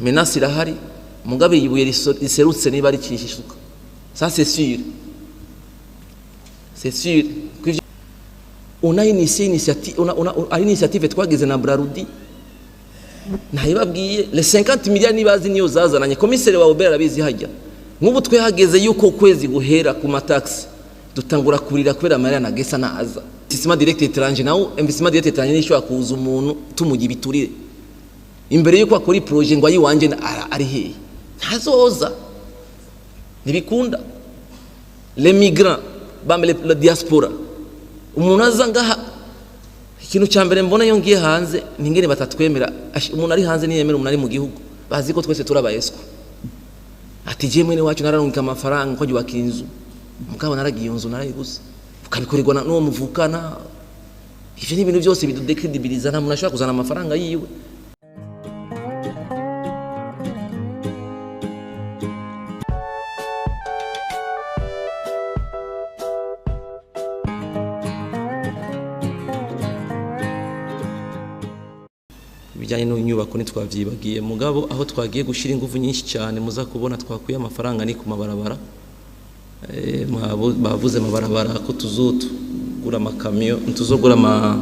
Menace irahari, mugabe ibuye riserutse niba ricisha isuka. Ça c'est sûr. C'est sûr. On a initié initiative, on a initiative twagize na Brarudi. Nayibabwiye les 50 milliards nibazi niyo zazananye, commissaire wa Obera arabizi hajya. Nk'ubu twe hageze yuko kwezi guhera ku matax dutangura kurira kubera amarira na gesa naza. Investissement direct étranger nawo, investissement direct étranger nishobora kuza umuntu tumugira ibiturire. Imbere yuko akora projet ngo ayiwanje ari hehe? Ntazoza. Ntibikunda. Les migrants bambe la diaspora. Umuntu aza ngaha, ikintu cya mbere mbona iyo ngiye hanze ningene batatwemera. Umuntu ari hanze niyemera umuntu ari mu gihugu, bazi ko twese turabayeswa. Ati je mwene wacu nararungika amafaranga ko yubaka inzu, mugabo naragiye inzu narayiguze, ukabikorerwa n'uwo muvukana. Ivyo ni ibintu byose bidudecredibiliza, nta muntu ashobora kuzana amafaranga yiwe. Bijyanye n'inyubako ntitwavyibagiye, mugabo aho twagiye gushira ingufu nyinshi cyane muza kubona twakuye amafaranga ni ku mabarabara. Bavuze amabarabara ko tuzotugura amakamyo, tuzogura ama,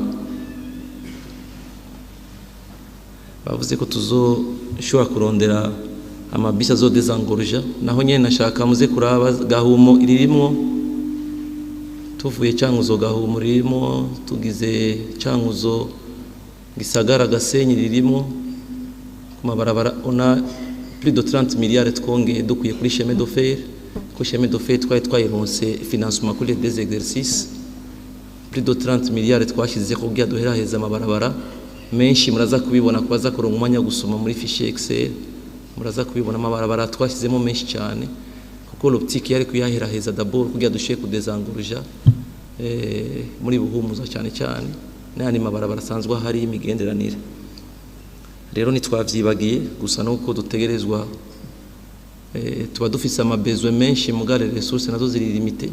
bavuze ko tuzoshobora kurondera amabisi azodezangorja. Naho nyene nashaka muze kuraba Gahumo iririmwo, tuvuye Cankuzo Gahumo ririmo, tugize Cankuzo Gisagara Gasenyi ririmo. Ku mabarabara on a plus de 30 milliards twongeye dukuye kuri chemin de fer, ko chemin de fer twari twayironse financement kuri des exercices, plus de 30 milliards twashize ko kugira duheraheza amabarabara menshi. Muraza kubibona kubaza kuronka umwanya gusoma muri fichier Excel, muraza kubibona amabarabara twashyizemo menshi cyane, kuko l'optique yari kuyaheraheza d'abord kugira dushe kudezangorja muri Buhumuza cyane cyane n'ayandi mabarabara asanzwe hari imigenderanire. Rero ntitwavyibagiye, gusa nuko dutegerezwa tuba dufise amabezwe menshi, mugabo les ressources nazo ziri limité.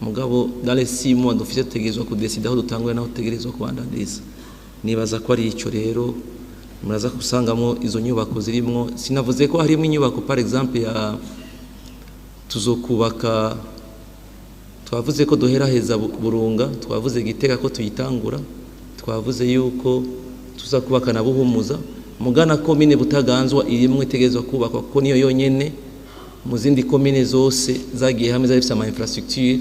Mugabo dans les 6 mois dufise dutegerezwa kudesida aho dutanguye naho dutegerezwa kubandaniza. Nibaza ko ari ico rero muraza gusangamo izo nyubako zirimwo. Sinavuze ko harimo inyubako par exemple ya tuzokubaka, twavuze ko duheraheza Burunga, twavuze Gitega ko tuyitangura, twavuze yuko tuzakubaka na Buhumuza. Mugana komine Butaganzwa irimwe itegerezwa kubakwa, kuko niyo yonyene mu zindi komine zose zagiye hamwe zari zifise ama infrastructure.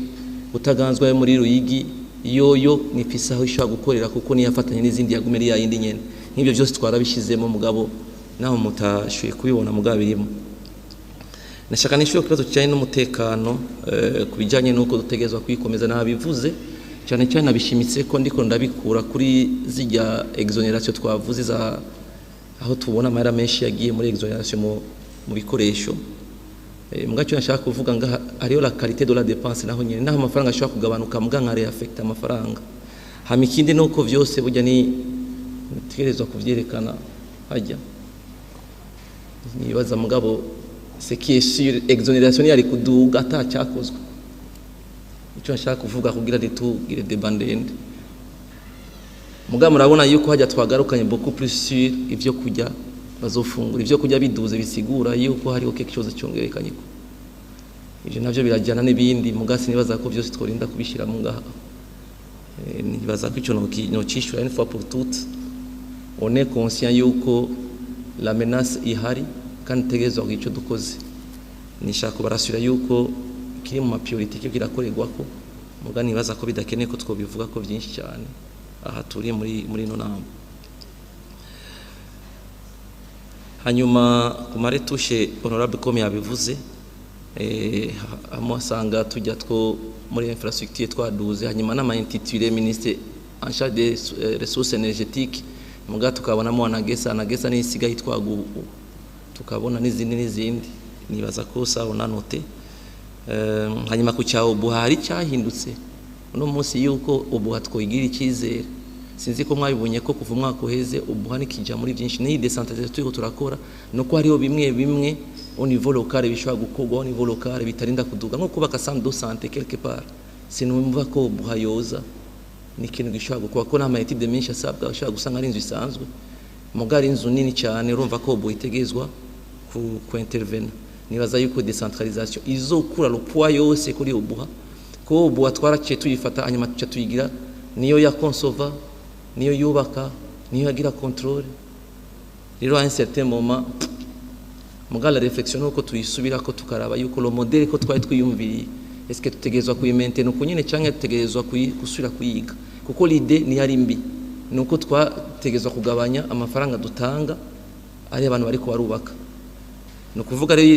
Butaganzwa yo muri Ruyigi yoyo nifise aho ishobora gukorera, kuko niyo yafatanye n'izindi yagume ari yayindi nyene. Nk'ibyo byose twarabishizemo, mugabo naho mutashoboye kubibona, mugabo birimo. Nashaka nishyure ikibazo kijyanye n'umutekano ku bijyanye n'uko dutegerezwa kwikomeza. Nabivuze cyane cyane nabishimitse ko ndiko ndabikura kuri zijya exoneration twavuze za aho tubona amahera menshi yagiye muri exoneration mu bikoresho. Mugacyo nashaka kuvuga ngaha hariyo la qualité de la dépense, naho nyene naho amafaranga ashobora kugabanuka muga nka réaffecte amafaranga. Hama ikindi nuko vyose burya ni dutegerezwa kuvyerekana hajya. Nibaza mugabo ce qui est sûr, exonération yari kuduga atacyakozwe. Icyo nshaka kuvuga kugira ntitugire débat ndende, mugabo murabona yuko hajya twagarukanye beaucoup plus sur ivyo kurya bazofungura. Ivyo kurya biduze bisigura yuko hariho quelque chose cyongerekanye, ko ivyo navyo birajyana n'ibindi. Mugasi nibaza ko byose tworinda kubishira mu ngaha. Nibaza ko ico nocishura une fois pour toutes. On est conscient yuko la menace ihari kandi tegerezwa icyo dukoze. Nishaka kubarasura yuko kiri mu mapriorité cyo kirakorerwa ko muga nibaza ko bidakeneye ko twobivuga ko byinshi cyane aha turi muri no nama. Hanyuma ku maretushe honorable comme yabivuze, amwe asanga tujya two muri infrastructure twaduze, hanyuma n'ama intitulé ministre en charge des ressources énergétiques, muga tukabonamo anagesa n'isigaye twagu, tukabona n'izindi n'izindi. Nibaza ko ça on a noté. Hanyuma ku cya OBUHA hari cyahindutse uno munsi yuko OBUHA twoyigira icyizere. Sinzi ko mwabibonye ko kuva umwaka uheze OBUHA nikija muri byinshi n'iyi décentralisation turiko turakora, nuko hariho bimwe bimwe au niveau local bishobora gukorwa au niveau local bitarinda kuduga, nko kubaka centre de santé quelque part. Sinumva ko OBUHA yoza, ni ikintu gishobora gukorwa ko n'ama études menshi asabwa, ushobora gusanga ari inzu isanzwe. Mugari inzu nini cyane, urumva ko OBUHA itegezwa ku intervenir. Nibaza yuko décentralisation izokura le poids yose kuri OBUHA, ko OBUHA twaraciye tuyifata, hanyuma tuca tuyigira niyo ya konsova, niyo yubaka, niyo yagira contrôle. Rero à un certain moment, muga la réflexion nuko tuyisubirako, tukaraba yuko le modèle ko twari twiyumviriye, est-ce que tutegerezwa kuyimaintenir uko nyene canke tutegerezwa gusubira kuyiga? Kuko l'idée ni yari mbi, nuko twategerezwa kugabanya amafaranga dutanga ari abantu bariko barubaka. Ni ukuvuga rero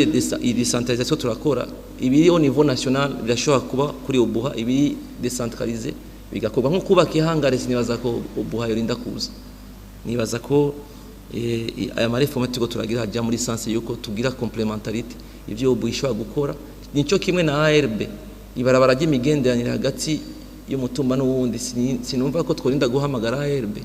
iyi décentralisation turakora, ibiri au niveau national birashobora kuba kuri OBUHA, ibiri décentralisé bigakorwa nko kubaka ihangare. Sinibaza ko OBUHA yorinda kuza. Nibaza ko aya ma réformes turiko turagira hajya muri sens yuko tugira complémentarité, ivyo OBUHA ishobora gukora nico kimwe na ARB, ibarabara ry'imigenderanire hagati y'umutumba n'uwundi. Sinumva ko tworinda guhamagara ARB.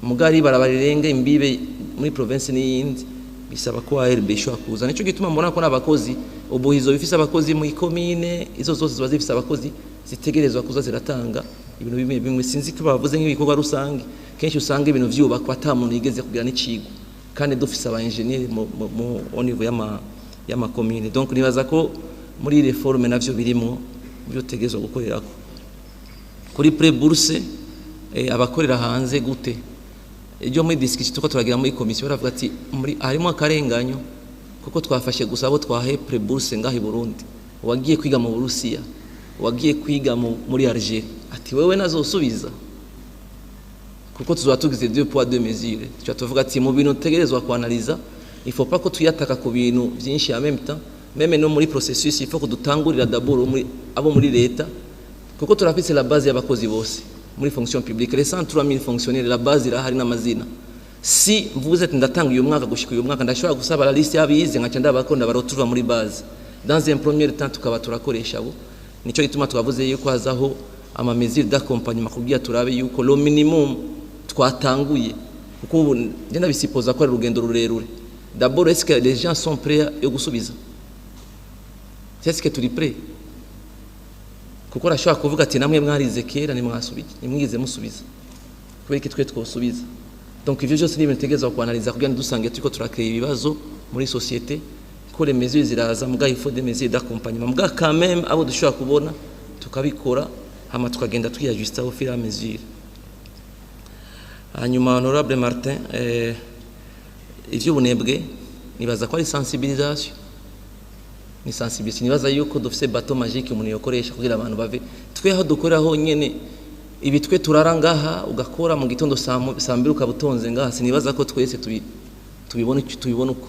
Mugari ibarabara rirenga imbibe muri province n'iyindi bisaba ko ARB ishobora kuza. Nico gituma mbona ko n'abakozi OBUHA izo bifise abakozi mu ikomine, izo zose ziba zifise abakozi zitegerezwa kuza ziratanga ibintu bimwe bimwe. Sinzi ko bavuze nk'ibikorwa rusange, kenshi usanga ibintu vyubakwa ata muntu yigeze kugira n'icigwa, kandi dufise aba ingénieur mu au niveau y'amakomine. Donc nibaza ko muri réforme navyo birimwo byo tegerezwa gukorerako. Kuri prêt-bourse, abakorera hanze gute? Ibyo muri discussion tuko turagira muri komisiyo, baravuga ati muri harimo akarenganyo, kuko twafashe gusa abo twahe prêt-bourse ngaho i Burundi. Wagiye kwiga mu Burusiya, wagiye kwiga muri Algeria, ati wewe nazosubiza, kuko tuzoba tugize deux poids deux mesures. Tuca tuvuga ati mu bintu utegerezwa kuanalysa, il faut pas ko tuyataka ku bintu byinshi en même temps. Même no muri processus, il faut ko dutangurira d'abord muri abo muri leta, kuko turafise la base y'abakozi bose muri fonction publique, les 103 000 fonctionnaires, la base irahari n'amazina. Si mvuze ati ndatanga uyu mwaka gushika uyu mwaka, ndashobora gusaba la liste y'abize, nkaca ndabako ndabaretrouva muri base. Dans un premier temps tukaba turakoresha abo. Nico gituma twavuze yuko hazaho ama mesures d'accompagnement kugira turabe yuko le minimum twatanguye, kuko ubu njye ndabisipoza ko ari urugendo rurerure. D'abord, est-ce que les gens sont prêts yo gusubiza? Est-ce que turi prêts? Kuko arashobora kuvuga ati namwe mwarize kera, nimwasubije, nimwigize musubiza, kubera iki twe twosubiza? Donc ivyo byose ni ibintu tutegerezwa kuanalysa kugira ngo dusange turiko turakrea ibibazo muri société, ko les mesures ziraza, muga il faut des mesures d'accompagnement, muga quand même abo dushobora kubona tukabikora, hama tukagenda twiyajusta au fur et à mesure. Hanyuma honorable Martin, ivy'ubunebwe nibaza ko ari sensibilisation, ni sensibilisation. Nibaza yuko dufise bâton magique umuntu yokoresha kugira abantu bave. Twe aho dukorera honyene ibi, twe turara ngaha, ugakora mu gitondo saa 2 ukaba utonze ngaha. Sinibaza ko twese tubibona uko,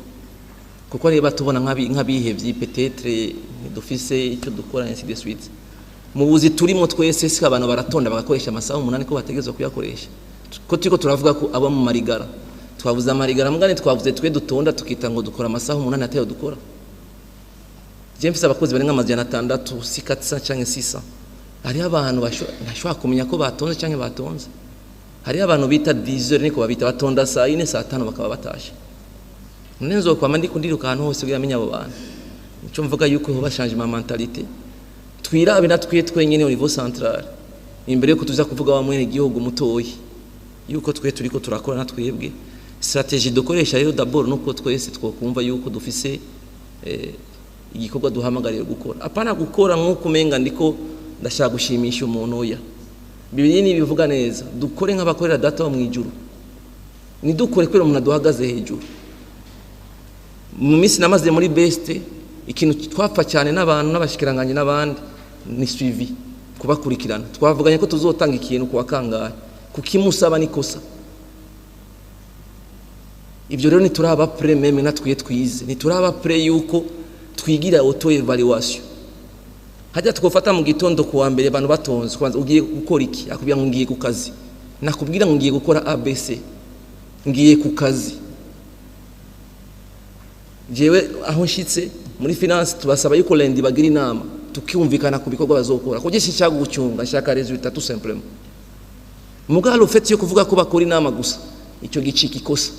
kuko reba tubona nk'abihevyi, peut-être dufise icyo dukora, ainsi de suite. Mu buzi turimo twese, si abantu baratonda bagakoresha amasaha 8 ko bategerezwa kuyakoresha? Ko turiko turavuga ko abo mu marigara, twavuze amarigara, mugani twavuze twe dutonda tukita ngo dukora amasaha 8, atayo dukora. Je mfise abakozi barenga 600, si 400 canke 600. Hariho abantu ntashobora kumenya ko batonze canke batonze. Hariho abantu bita 10 heures, niko babita, batonda saa 4, saa 5 bakaba batashe. None nzokwama ndiko ndiruka ahantu hose kugira amenye abo bantu? Nico mvuga yuko hoba changement mentalité, twirabe na twe twenyene au niveau central, imbere yuko tuza kuvuga wa mwene gihugu mutoyi, yuko twe turiko turakora na twebwe. Stratégie dukoresha rero d'abord nuko twese twokumva yuko dufise igikorwa duhamagariye gukora, apana gukora nk'uko umenga ndiko ndashaka gushimisha umuntu. Oya, Bibiliya nibivuga neza: dukore nk'abakorera Data wo mu ijuru, nidukore kubera umuntu aduhagaze hejuru. Mu minsi namaze muri beste, ikintu twapfa cyane n'abantu n'abashikiranganye n'abandi ni suivi, kubakurikirana. Twavuganye ko tuzotanga ikintu kuwa kangahe, kukimusaba nikosa. Ibyo rero ntituraba prêts, même natwiye twize ntituraba prêts yuko twigira auto-évaluation. Hajya twofata mu gitondo kuwa mbere abantu batonze, kwanza ugiye gukora iki? Akubwira ngo ngiye ku kazi. Nakubwira ngo ngiye gukora ABC, ngiye ku kazi. Jewe aho nshitse muri finance, tubasaba yuko lundi bagira inama, tukiyumvikana ku bikorwa bazokora, kuko sinshaka gucyunga, nshaka résultat tout simplement. Mugabo le fait yo kuvuga ko bakora inama gusa, icyo gicika ikosa.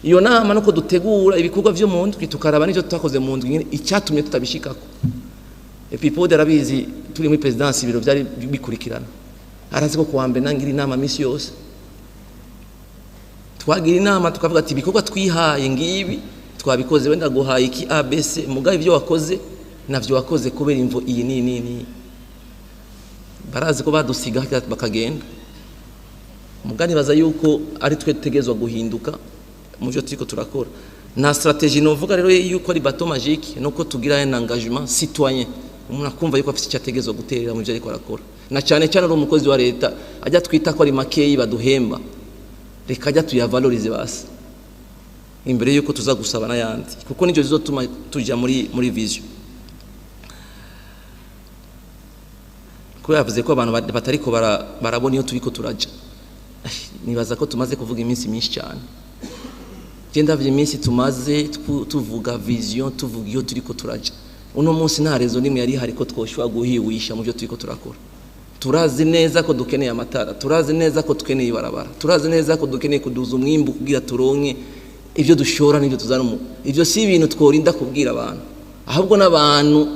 Iyo nama nuko dutegura ibikorwa vyo mu ndwi, tukaraba n'ivyo tutakoze mu ndwi nyene, icyatumye tutabishikako. Et puis Paul arabizi, turi muri présidence, ibiro byari bikurikirana, arazi ko kuwa mbere nangira inama misi yose. Twagira inama tukavuga ati ibikorwa twihaye ngibi twabikoze, wenda guhaye iki ABC, mugabe ibyo wakoze navyo wakoze kubera imvo iyi ni ni ni. Barazi ko badusiga bakagenda. Mugani baza yuko ari twe tutegezwa guhinduka mu byo turiko turakora. Na stratégie novuga rero yuko ari bâton magique, nuko tugira un engagement citoyen, umuntu akumva yuko afite icyo ategezwa guterera mu byo ariko arakora, na cyane cyane ari umukozi wa leta ajya twita ko ari makeyi baduhemba, reka ajya tuyavalorize basi imbere yuko tuza gusaba n'ayandi, kuko nicyo zizotuma tujya muri vision. Kuko yavuze ko abantu batariko barabona iyo turiko turaja. Nibaza ko tumaze kuvuga iminsi myinshi cyane. Genda ndavye iminsi tumaze tuvuga vision, tuvuga iyo turiko turaja. Uno munsi nta rezo nimwe yari hari ko twoshobora guhiwisha mu byo turiko turakora. Turazi neza ko dukeneye amatara, turazi neza ko dukeneye ibarabara, turazi neza ko dukeneye kuduza umwimbu kugira turonke ibyo dushora n'ibyo tuzana mu. Ibyo si ibintu tworinda kubwira abantu, ahubwo n'abantu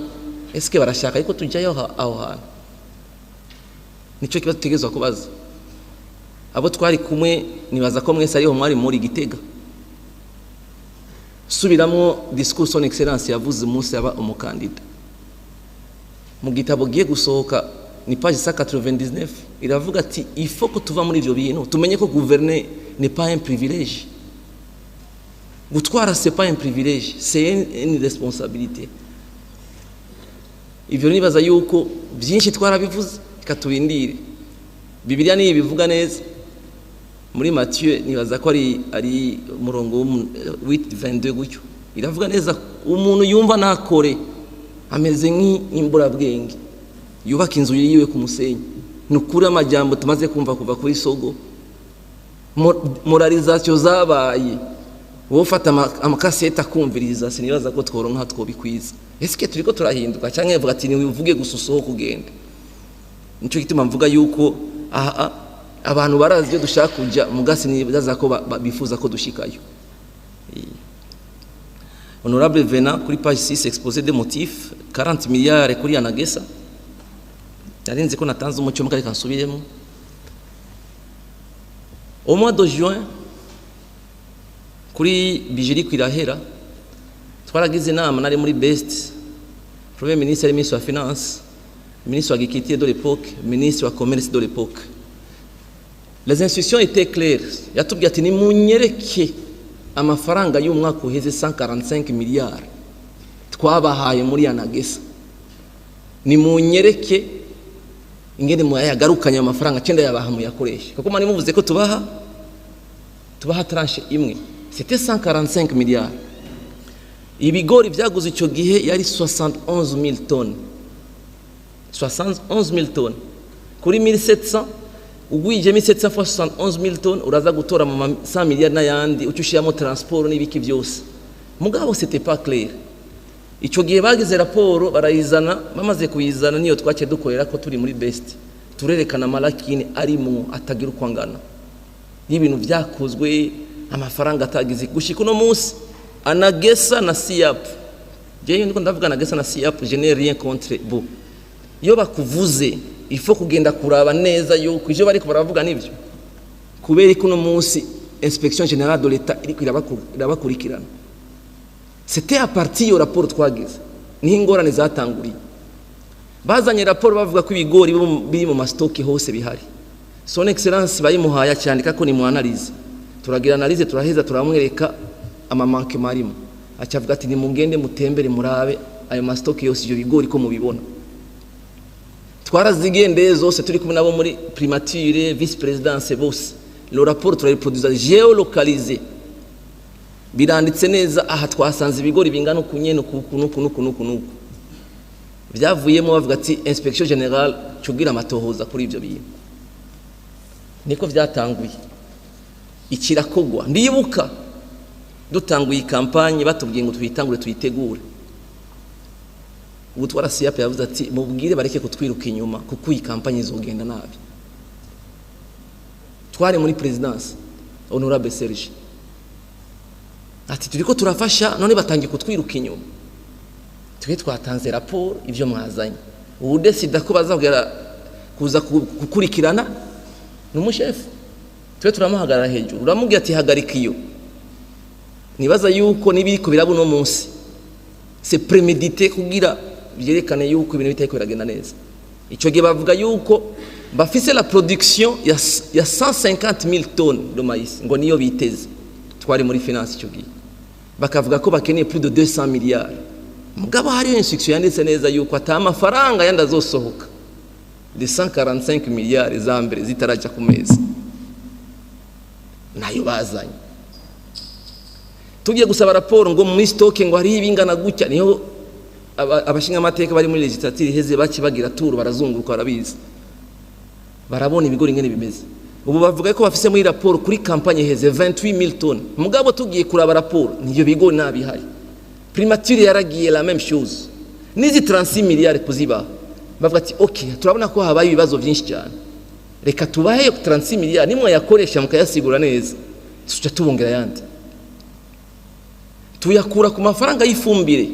eske barashaka ariko tujyayo aho hantu. Nico kibazo tutegerezwa kubaza. Abo twari kumwe nibaza ko mwese ariho mwari muri Gitega. Subiramwo discours son excellence yavuze umunsi yaba umukandida. Mu gitabo giye gusohoka ni page 199 iravuga ati il faut ko tuva muri ivyo bintu, tumenye ko gouverner n'est pas un privilège. Gutwara c'est pas un privilège, c'est une responsabilité. Ivyo nibaza yuko byinshi twarabivuze, katubindire. Bibiliya ni ibivuga neza. Muri Matthieu nibaza ko ari umurongo 8:22 gutyo. Iravuga neza umuntu yumva nakore ameze nk'imburabwenge yubaka inzu yiwe ku musenyi. Nukuri amajambo tumaze kumva kuva kuri Sogo, moralisation zabaye, wowe ufata amakasete akumviriza, sinibaza ko tworonka twobikwiza. Eske turiko turahinduka canke yavuga ati niuvuge gusa usohoke kugenda? Nico gituma mvuga yuko aha abantu barazi ibyo dushaka kujya, mugasi nibaza ko bifuza ko dushikayo. Honorable Vena kuri page 6 exposé des motifs 40 milliards kuri Anagesa. Narinzi ko natanze umucyo mu kareka nsubiremo. Au mois de juin kuri bijiri kwirahera twaragize inama, nari muri Best, Premier ministre, ministre wa finance, ministre wa agriculture de l'époque, ministre wa commerce de l'époque. Les instructions étaient claires. Yatubwiye ati nimunyereke amafaranga y'umwaka uheze 145 milliards twabahaye muri Anagesa, nimunyereke ingene muyagarukanye amafaranga cyenda yabaha muyakoresha, kuko mani muvuze ko tubaha tranche imwe. C'était 145 milliards. Ibigori byaguze icyo gihe yari 71000 tonnes, 71000 tonnes kuri 1700. Ugwije 1700 fois 71000 tonnes uraza gutora mu 100 milliards n'ayandi, ucyo ushiramo transport n'ibiki byose. Mugabo c'était pas clair. Icyo gihe bagize raporo barayizana, bamaze kuyizana niyo twace dukorera ko turi muri Best, turerekana amalakini arimo atagira uko angana n'ibintu byakozwe, amafaranga atagize gushika uno munsi. Anagesa na SIAP, jewe ndiko ndavuga Anagesa na SIAP, je n'ai rien contre bo. Iyo bakuvuze il faut kugenda kuraba neza yuko ivyo bariko baravuga nivyo, kubera ko uno munsi inspection générale de l'État iriko irabakurikirana. C'était à partir yo rapport twagize niho ingorane zatanguriye. Bazanye rapport bavuga ko ibigori biri mu mastoki hose bihari. Son excellence bayimuhaye acyandika ko ni mu analyse. Turagira analyse turaheza turamwereka amamanke marimo, acavuga ati nimugende mutembere murabe ayo mastoki yose ivyo bigori ko mubibona. Twarazigendeye zose turi kumwe nabo muri primature, vice présidence bose. Le rapport turayiproduza géolocalisé, biranditse neza aha twasanze ibigori bingana uku nyene uku nuku nuku nuku nuku. Byavuyemo bavuga ati inspection générale cugira amatohoza kuri ivyo bintu. Niko vyatanguye ikirakogwa. Ndibuka dutanguye campagne batubwiye ngo tuyitangure tuyitegure. Ubu twara SIAP yavuze ati mubwire bareke kutwiruka inyuma kuko iyi campagne izogenda nabi. Twari muri présidence honorable Serge ati turiko turafasha none batangiye kutwiruka inyuma, twe twatanze rapport ivyo mwazanye, ubu desida ko bazabwira kuza kukurikirana n'umushefu. Twe turamuhagarara hejuru, uramubwira ati: "Hagarika iyo." Nibaza yuko n'ibiriko biraba uno munsi, c'est prémédité, kugira byerekane yuko ibintu bitariko biragenda neza. Ico gihe bavuga yuko bafise la production ya 150 000 tonnes de maïs, ngo niyo biteze. Twari muri finance ico gihe, bakavuga ko bakeneye plus de 200 milliards. Mugabo hariyo instruction yanditse neza yuko ata amafaranga yandi azosohoka les 145 milliards za mbere zitarajya ku meza. Nayo bazanye, tugiye gusaba raporo ngo muri stock ngo hariho ibingana gutya. Niho abashinga amateka bari muri législature iheze baci bagira tour, barazunguruka, barabizi, barabona ibigori ingene bimeze. Ubu bavuga ko bafise muri raporo kuri campagne iheze 28000 tonnes. Mugabo tugiye kuraba raporo, niyo bigori nabihari. Primature yaragiye, la même chose. Nizi 36 milliards kuzibaha, bavuga ati: "OK, turabona ko habaye ibibazo byinshi cyane, reka tubahe 36 milliards, nimwe yakoresha mukayasigura neza, tuca tubongera yandi." Tuyakura ku mafaranga y'ifumbire.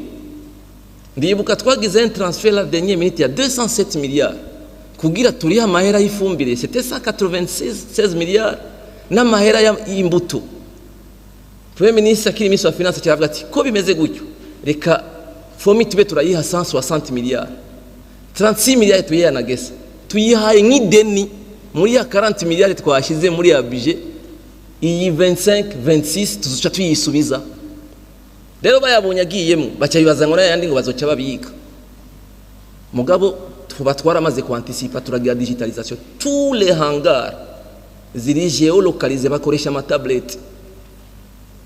Ndibuka twagize un transfert la dernière minute ya 207 milliards kugira turihe amahera y'ifumbire, c'était 196 milliards, n'amahera y'imbuto. Premier ministre akiri ministre wa finance cyaravuga ati: "Ko bimeze gutyo, reka FOMI tube turayiha 160 milliards, 36 milliards tuyiha ANAGESSA." Tuyihaye nk'ideni muri ya 40 milliards twashyize muri ya budget. Iyi 25 26 tuzoca tuyisubiza. Rero bayabonye agiyemo, baca bibaza ngo n'ayandi ngo bazoca babika. Mugabo tuba twaramaze kuanticipa, turagira digitalisation, tous les hangars ziri géolocalisés, bakoresha amatablette.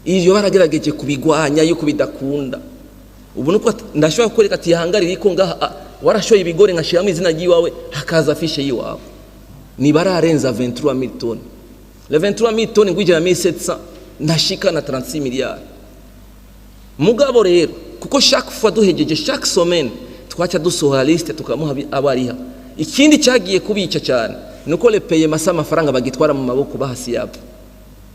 Ivyo baragerageje kubigwanya yuko bidakunda. Ubu nuko ndashobora kukwereka ati: "Hangar iriko ngaha, warashoye ibigori," nkashiramo izina ry'iwawe, hakaza fiche y'iwawe. Nibararenza 23000 tonnes. Les 23000 tonnes ngwijana 1700, ndashika na 36 milliards. Mugabo rero kuko chaque fois duhejeje, chaque semaine twaca dusohora liste, tukamuha abariha. Ikindi cyagiye kubica cyane nuko le paiement sa amafaranga bagitwara mu maboko, bahasi yapo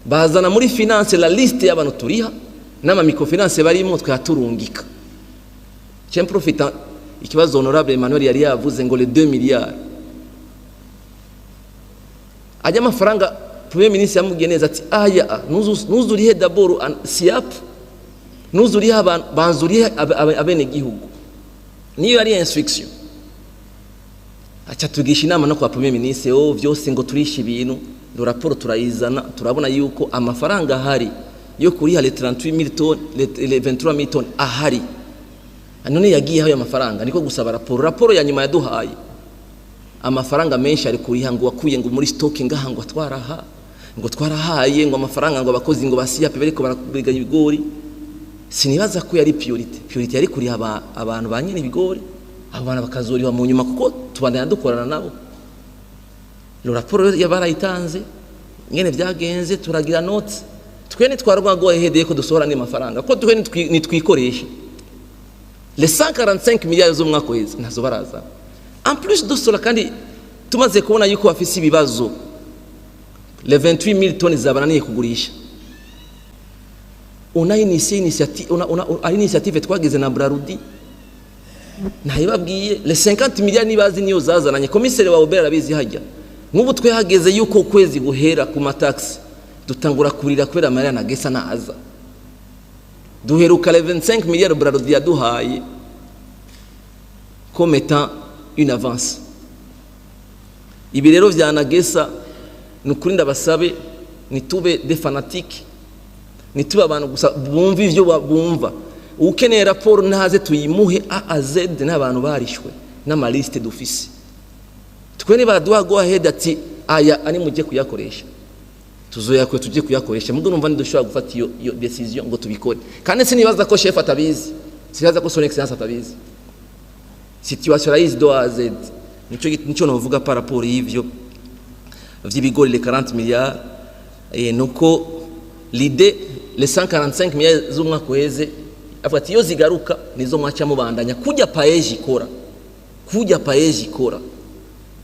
bazana muri finance la liste y'abantu turiha n'ama microfinance barimo, twaturungika. J'en profite, ikibazo honorable Emmanuel yari yavuze ngo les 2 milliards ajya amafaranga, premier ministre yamubwiye neza ati: "Aya nuzurihe d'abord SIAP, nuzurihe abantu, banzurihe abene gihugu." Niyo yari instruction. Aca tugisha inama no kwa premier ministre, oh, vyose ngo turishe ibintu. Do raporo turayizana, turabona yuko amafaranga ahari yo kuriha les 38000 tonnes, les 23000 tonnes ahari. None yagiye aho amafaranga? Niko gusaba raporo. Raporo ya nyuma yaduhaye amafaranga menshi ari kuriha ngo wakuye ngo muri stock ngaha, ngo twaraha, ngo twarahaye ngo amafaranga ngo abakozi ngo basiyape bariko barabiganya ibigori. Sinibaza ko yari priorité. Priorité yari kuriha abantu ba nyene ibigori, abo bantu bakazoriha mu nyuma, kuko tubandanya dukorana nabo. Lo raporo barayitanze ngene vyagenze, turagira note. Twe ntitwarwa go ahead ko dusohora andi mafaranga, ko twe nitwikoresha les 145 milliards z'umwaka uheze, nazo baraza. En plus de cela, kandi tumaze kubona yuko bafise ibibazo, les 28000 tonnes zabananiye kugurisha, on a initié initiative, on a ari initiative twagize na Brarudi, ntayibabwiye. Les 50 milliards nibazi niyo zazananye, komiseri wa OBR arabizi. Hajya nk'ubu twe hageze yuko ukwezi guhera ku mataxi, dutangura kurira kubera amarira ANAGESSA naza. Duheruka les 25 milliards Brarudi yaduhaye comme étant une avance. Ibi rero vya ANAGESSA, ni ukuri ndabasabe, nitube des fanatiques, nitube abantu gusa bumva ivyo bumva. Ukeneye raporo ntaze tuyimuhe A à Z, n'abantu barishwe n'amaliste dufise. Twe nibaduha go ahead ati: "Aya ari mujye kuyakoresha," tuzoyakwe tujye kuyakoresha. Mugo numva ntidushobora gufata iyo décision ngo tubikore. Kandi sinibaza ko chef atabizi, sinibaza ko son excellence atabizi, situation arayizi de A à Z. Nico novuga par rapport y'ivyo vy'ibigori, les 40 milliards. Et nuko l'idée, les 145 milliards z'umwaka uheze, avuga ati iyo zigaruka nizo mwaca mubandanya kujya PAEEJ ikora, kujya PAEEJ ikora.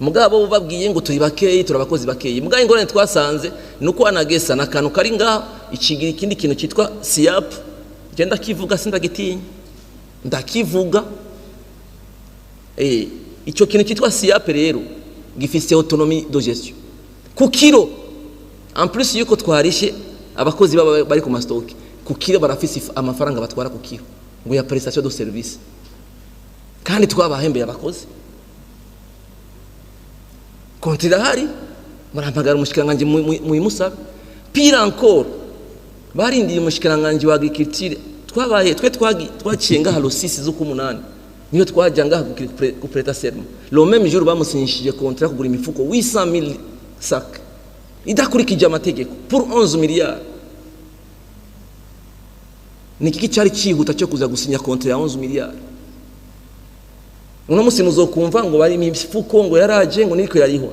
Mugabo babwiye ngo turi bakeyi, turi abakozi bakeyi. Mugabo ingorane twasanze nuko ANAGESSA na kantu kari ngaho ikigira ikindi kintu cyitwa SIAP. Genda kivuga, sindagitinya, ndakivuga. Icyo kintu cyitwa SIAP rero gifise autonomie de gestion ku kilo. En plus yuko twarishe abakozi baba bari ku ma stock, ku kilo barafise amafaranga batwara ku kilo ngo ya prestation de service, kandi twabahembeye abakozi. Contrat irahari, murampagara umushikiranganje muyimusabe. Pire encore, barindiye umushikiranganje wa agriculture. Twabaye twe twaciye ngaha le 6 z'ukumunani, niyo twajya ngaha guprêter serment. Le même jour bamusinyishije contrat kugura imifuko 800,000 sac idakurikije amategeko pour 11 milliards. Ni kiki cyari cyihuta cyo kuza gusinya contrat ya 11 milliards? Uno musi muzokumva ngo bari imifuko ngo yaraje, ngo niriko yarihwa.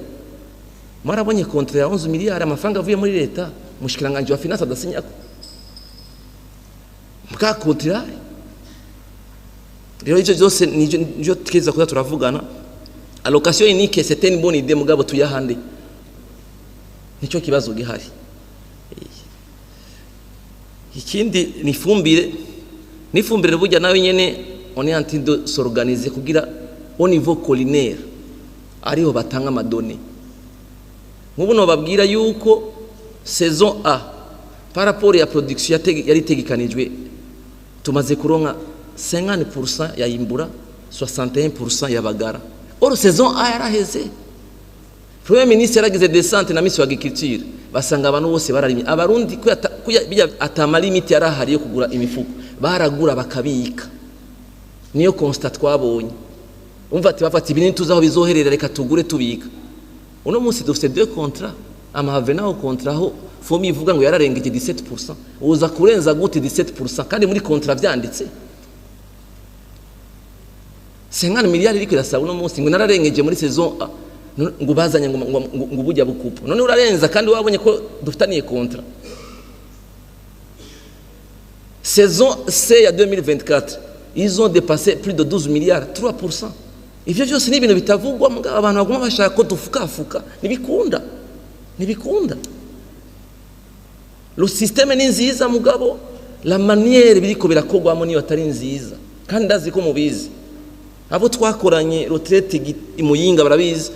Mwarabonye contrat ya 11 milliards, amafaranga avuye muri leta, mushikiranganje wa finance adasinyako bwa contrat? Rero ivyo byose nivyo tukeza kuza turavugana. Allocation unique, c'était une bonne idée, mugabo tuyahande, nicyo kibazo gihari. Ikindi ni ifumbire. N'ifumbire burya nayo nyene, on est en train de s'organiser kugira au niveau collinaire ariho batanga ama données. Nk'ubu nobabwira yuko saison A, par rapport ya production yari itegekanijwe, tumaze kuronka 50% ya imbura, 61% ya bagara. Or saison A yaraheze. Premier ministre yaragize descente na ministre wa agriculture, basanga abantu bose bararimye. Abarundi kuya atama limite yarahari yo kugura imifuko, baragura bakabika. Niyo constat twabonye. Umva ati bafata ibintu tuzaho bizoherera, reka tugure tubika. Uno munsi dufite deux contrats, ama avenants au contrat, aho FOMI ivuga ngo yararengeje 17%. Uza kurenza gute 17% kandi muri contrat vyanditse 50 miliyari? Iriko irasaba uno munsi ngo nararengeje muri saison A, ngo bazanye ngo bujya bukupo. None urarenza kandi wabonye ko dufitaniye contrat. Saison C ya 2024, ils ont dépassé plus de 12 milliards, 3%. Ivyo byose ni ibintu bitavugwa, mugabo abantu baguma bashaka ko dufukafuka. Ntibikunda, ntibikunda. Le système ni nziza, mugabo la manière biriko birakogwamo niyo atari nziza, kandi ndazi ko mubizi. Abo twakoranye retraite imuyinga barabizi.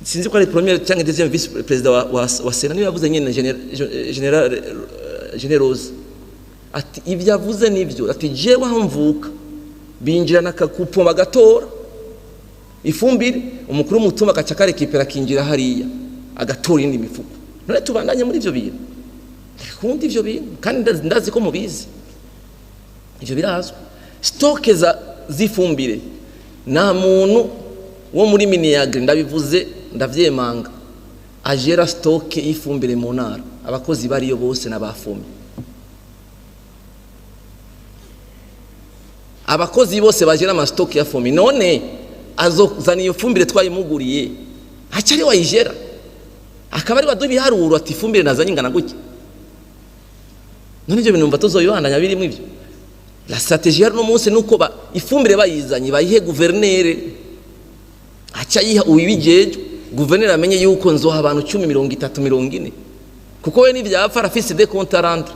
Sinzi ko ari premier cyangwa deuxième vice président wa Sénat, niwe yavuze nyene, général Générose, ati ibyo avuze nibyo, ati jewe aho mvuka binjirana akakupo bagatora ifumbire, umukuru w'umutumba agaca akarécupéra, akinjira hariya agatora indi mifuko. None tubandanye muri ivyo bintu? Ntibikunda ivyo bintu, kandi ndazi ko mubizi, ivyo birazwi. Stock za z'ifumbire, nta muntu wo muri MINEAGRI, ndabivuze ndavyemanga, agéra stock y'ifumbire mu ntara. Abakozi bariyo bose n'aba FOMI. Abakozi bose bagéra ama stock ya FOMI. None azozana iyo fumbire twayimuguriye, aca ari wayigéra, akaba ari baduha ibiharuro ati ifumbire nazanye ingana gutya? None ibyo bintu mva tuzoyibandanya birimo ibyo? La stratégie ya no munsi nuko ba ifumbire bayizanye bayihe gouverneur, aca yiha uwibijejwe. Gouverneur amenye yuko nzoha abantu 10, 30, 40, kuko we n'ivyapfa arafise des comptes à rendre.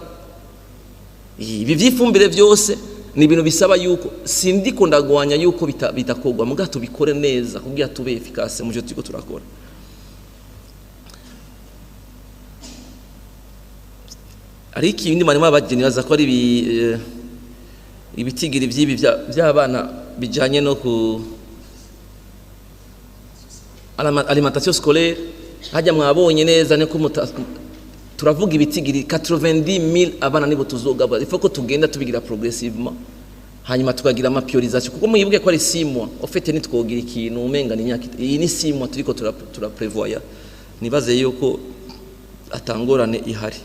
Ibi vy'ifumbire byose ni ibintu bisaba yuko sindiko ndagwanya yuko bitakogwa, muga tubikore neza kugira tube efficace mu byo turiko turakora. Ariko ibindi mwarimu abageni baza ko ari ibitigiri by'ibi by'abana bijanye no ku alimentation scolaire. Hajya mwabonye neza niko turavuga ibitigiri 90,000 abana nibo tuzogabura. Il faut ko tugenda tubigira progressivement, hanyuma tukagira ama priorisation, kuko mwibuke ko ari 6 mois. Au fait nitwogira ikintu umenga ni imyaka iyi ni 6 mois turiko turaprévoya. Nibaze yuko atangorane ihari.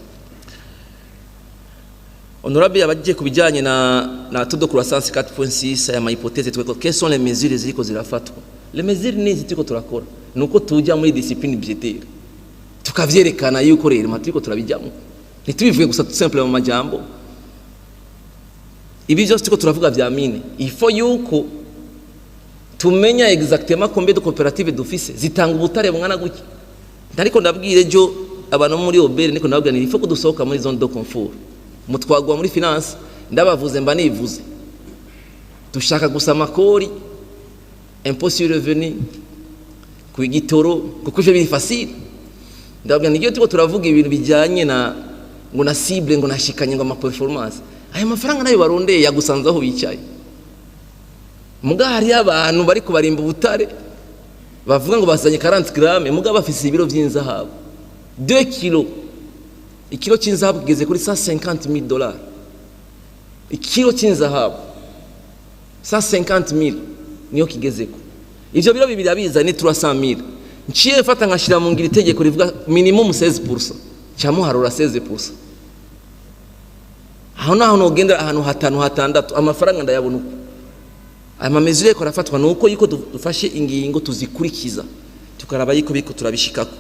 Honorable yabagiye ku bijyanye na taux de croissance 4.6, aya ma hypothèse tweko, quelles sont les mesures ziriko zirafatwa? Les mesures ni ziriko turakora nuko tujya muri discipline budgétaire, tukavyerekana yuko rero turiko turabijyamo, ntitubivuge gusa tout simplement mu majambo. Ibi byose turiko turavuga vya mine, il faut yuko tumenya exactement combien de coopératives dufise, zitanga ubutare bungana gutya. Ariko ndabwire ejo abantu muri OBR, niko ndababwira nti il faut ko dusohoka muri zone de confort. Mutwagwa muri finance, ndabavuze mba nivuze. Dushaka gusa amakori, impôt sur revenu, ku igitoro, kuko ivyo biri facile. Ndababwira nti iyo turiko turavuga ibintu bijyanye na ngo na cible, ngo nashikanye, ngo ama performance, aya mafaranga nayo barondeye yagusanze aho bicaye. Muga hariyo abantu bari kubarimba ubutare, bavuga ngo bazanye 40 grammes, muga bafise ibiro vy'inzahabu 2 kilo. Ikiro cy'inzahabu kigeze kuri 150 000 dollars. Ikiro cy'inzahabu 150 000 niyo kigezeko. Ivyo biro bibiri abizanye 300 000. Nciye mfata nkashira mu ngira itegeko rivuga minimum 16%, cyamuharura 16%. Aho naho nogenda ahantu hatanu hatandatu, amafaranga ndayabona. Uko aya ma mesures ariko arafatwa, ni uko yuko dufashe ingingo tuzikurikiza, tukaraba yuko biriko turabishikako.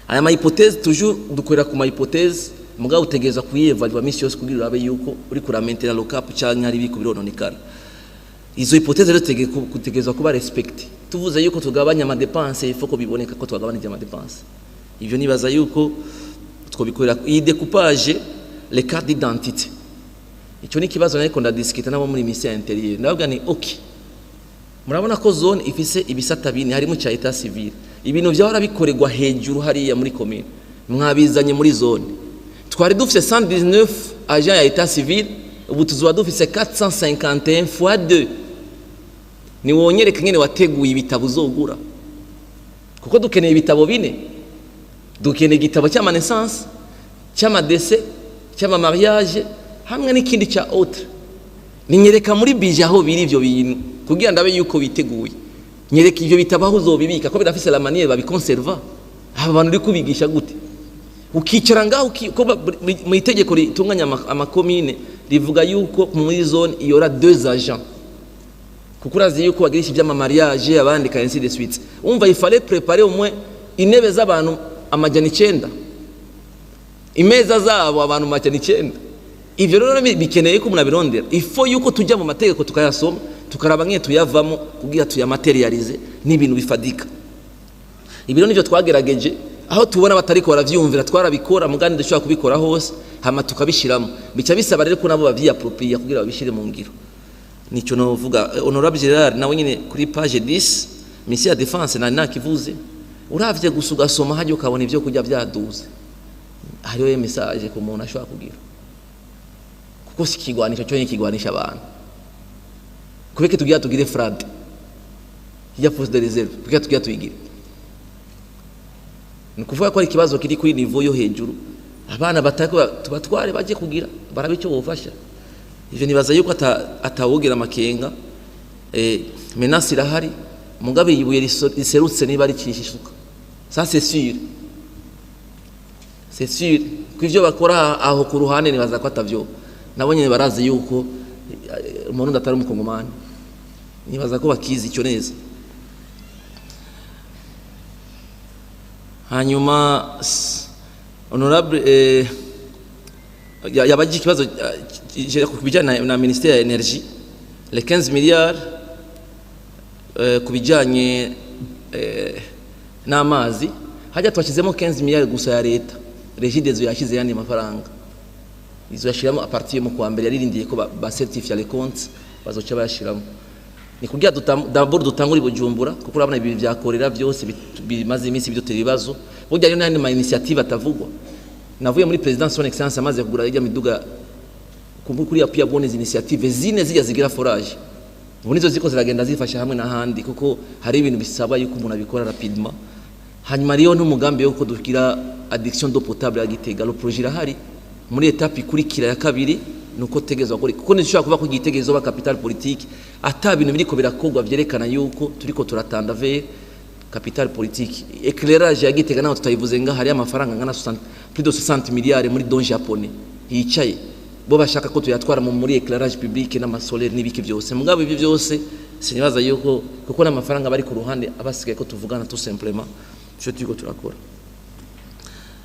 Aya ma hypothèses, toujours dukorera ku ma hypothèses, mugabo utegereza kuyiévaluer misi yose kugira urabe yuko uri kuramentera le cap canke hari ibiko birononekara. Izo hypothèses rero kutegerezwa kuba respectées. Tuvuze yuko tugabanya ama dépenses, il faut ko biboneka ko twagabanije ama dépenses. Ivyo nibaza yuko twobikorera. Iyi découpage, les cartes d'identité, icyo ni ikibazo nariko ndadiskita nabo muri ministère intérieur. Ndavuga ni OK, murabona ko zone ifise ibisata bine, harimo cya état civil. Ibintu vyahora bikorerwa hejuru hariya muri commune mwabizanye muri zone. Twari dufise 119 agents ya état civil, ubu tuzoba dufise 451 fois 2. Ni wonyereka ngene wateguye ibitabo uzogura, kuko dukeneye ibitabo bine: dukeneye igitabo cy'ama naissance, cy'ama décès, cy'ama mariage, hamwe n'ikindi cya autre. Ninyereka muri budget aho biri ivyo bintu kugira ndabe yuko biteguye. Nyereka ivyo bitabo aho uzobibika, ko birafise la manière babiconserva. Aba bantu uri kubigisha gute ukicara ngaho ko mu itegeko ritunganya amakomine rivuga yuko muri zone il y aura deux agents, kuko urazi yuko bagirisha iby'ama mariage, abandika, ainsi de suite. Umva, il fallait préparer au moins intebe z'abantu 900, imeza zabo abantu 900. Ivyo rero bikeneye ko umuntu abirondera. Il faut yuko tujya mu mategeko tukayasoma, tukaraba nk'iyo tuyavamo kugira tuyamatérialiser n'ibintu bifadika. Ibiro nivyo twagerageje. Aho tubona batariko baravyumvira, twarabikora, mugani dushobora kubikora hose, hama tukabishiramo. Bica bisaba rero ko nabo bavyiyapproprier kugira babishire mu ngiro. Nico novuga. Honorable Gerard nawe nyine kuri page 10, ministère ya défense, nari nakivuze. Uravye gusa ugasoma hajya ukabona ivyo kurya vyaduze, hariho message ku muntu ashobora kugira, kuko si ikigwanisho cyo kigwanisha abantu. Kubeke tugira tugire FRAD ya force de réserve, kugira tugira tuyigire, ni ukuvuga ko ari ikibazo kiri kuri niveau yo hejuru. Abana batako tubatware baje kugira barabe icyo bofasha. Ivyo nibaza yuko atawugira amakenga. Menace irahari, mugabe ibuye riserutse niba ricisha isuka. Ça c'est sûr, c'est sûr ko ivyo bakora aho ku ruhande, nibaza ko atavyo nabo nyene barazi yuko umuntu atari umukongomani. Nibaza ko bakizi icyo neza. Hanyuma honorable yabaje ikibazo ku bijyanye na ministère ya énergie, les 15 milliards ku bijyanye n'amazi. Hajya twashyizemo 15 milliards gusa ya leta. Regideso yashyize yandi mafaranga, izo yashiramo à partir mu kwa mbere. Yaririndiye ko ba certifier les comptes, bazoca bayashiramo. Ni kugira d'abord dutangure i Bujumbura, kuko urabona ibi byakorera byose bimaze iminsi bidutera ibibazo. Burya rero n'andi ma initiative atavugwa. Navuye muri présidence, son excellence amaze kugura ijya miduga kuri ya pia bonnes initiative zine zijya zigira forage, ubu nizo ziko ziragenda zifasha hamwe n'ahandi, kuko hari ibintu bisaba yuko umuntu abikora rapidement. Hanyuma rero n'umugambi wo dugira adduction d'eau potable ya Gitega, le projet irahari muri étape ikurikira ya kabiri. Nuko tegezwa gukora, kuko ntishobora kuba ko igitegezo ba capitale politique ata bintu biriko birakorwa vyerekana yuko turiko turatanda vers capitale politique. Éclairage ya Gitega naho tutayivuze, nga hari amafaranga angana 60, plus de 60 milliards muri don japonais yicaye, bo bashaka ko tuyatwara mu muri éclairage public n'ama solaire n'ibiki byose. Mugabo ibyo byose sinibaza yuko, kuko n'amafaranga bari ku ruhande abasigaye ko tuvugana, tout simplement ico turiko turakora.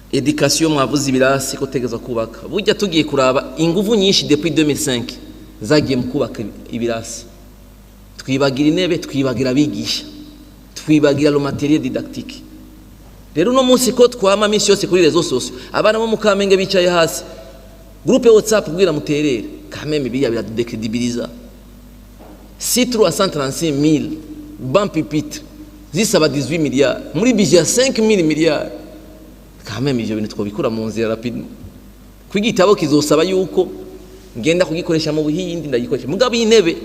Éducation, mwavuze ibirasi ko tegezwa kubaka. Burya tugiye kuraba, inguvu nyinshi depuis 2005 zagiye mu kubaka ibirasi, twibagira intebe, twibagira abigisha, twibagira le matériel didactique. Rero uno munsi ko twama minsi yose kuri réseaux sociaux, abana bo mu Kamenge bicaye hasi, groupe WhatsApp kugira muterere, quand même biriya biradécrédibilisa. Si 336 000 bancs pupitres zisaba 18 milliards muri budget ya 5 000 milliards. Quand même, ivyo bintu twobikura mu nzira rapide. Kw'igitabo kizosaba yuko ngenda kugikoresha mu Buhindi, ndagikoresha. Mugabo intebe,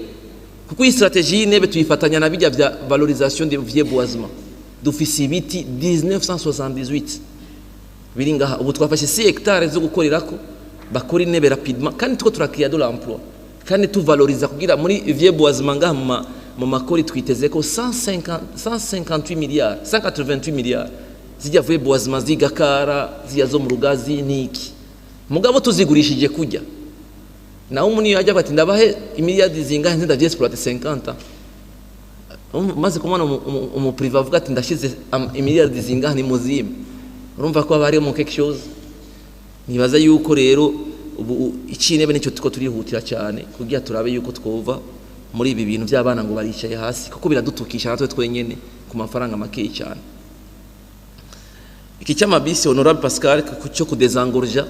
kuko iyi stratégie y'intebe tuyifatanya na bijya vya valorisation des vieux boisements. Dufise ibiti 1978 biri ngaha. Ubu twafashe 6 hectares zo gukorerako, bakora intebe rapidement, kandi tuko turakira de l'emploi, kandi tuvaloriza kugira muri vieux boisement ngaha mu makori. Twiteze ko 150, 158 milliards, 188 milliards zijya vieux boisement zigakara zijya zo mu Rugazi niki. Mugabo tuzigurishije kujya nawe, umuntu iyo ajya ati: "Ndabahe imiliyardi zingahe nzi exploiter 50?" Maze kubona umu privé avuga ati: "Ndashyize imiliyardi zingahe, ni muzime," urumva ko haba harimo quelque chose. Nibaza yuko rero ubu icinebe nicyo tuko turihutira cyane, kugira turabe yuko twova muri ibi bintu by'abana ngo baricaye hasi, kuko biradutukisha natwe twenyene ku mafaranga makeyi cyane. Iki cy'amabisi, honorable Pascal, cyo kudésengorger,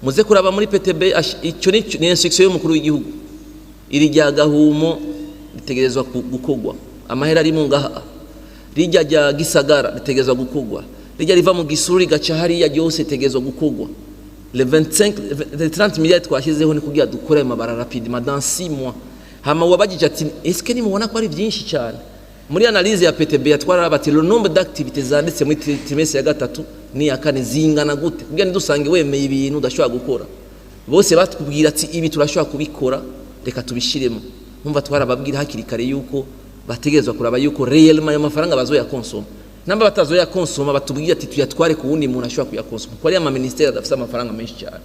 muze kuraba muri PTB. Icyo ni instruction y'umukuru w'igihugu. Iri rya Gahumo ritegerezwa gukogwa, amahera ari mu ngaha. Rijya rya Gisagara ritegerezwa gukogwa, rijya riva mu Gisuru rigaca hariya, ryose ritegerezwa gukogwa. Le 25, le 30 milliards twashyizeho ni kugira dukore ayo mabara rapidement dans 6 mois. Hama wabagije ati: "Est-ce que nimubona ko ari byinshi cyane?" Muri analyse ya PTB yatwara bati: "Le nombre d'activités zanditse muri trimestre ya gatatu n'iya kane zingana gute?" Kugira ntidusange wemeye ibintu udashobora gukora. Bose batubwira ati: "Ibi turashobora kubikora, reka tubishiremo." Nkumva twarababwira hakiri kare yuko bategerezwa kuraba yuko réellement ayo mafaranga bazoyakonsoma. Namba batazoyakonsoma, batubwira ati: "Tuyatware ku wundi muntu ashobora kuyakonsoma," kuko ariya maministeri adafite amafaranga menshi cyane.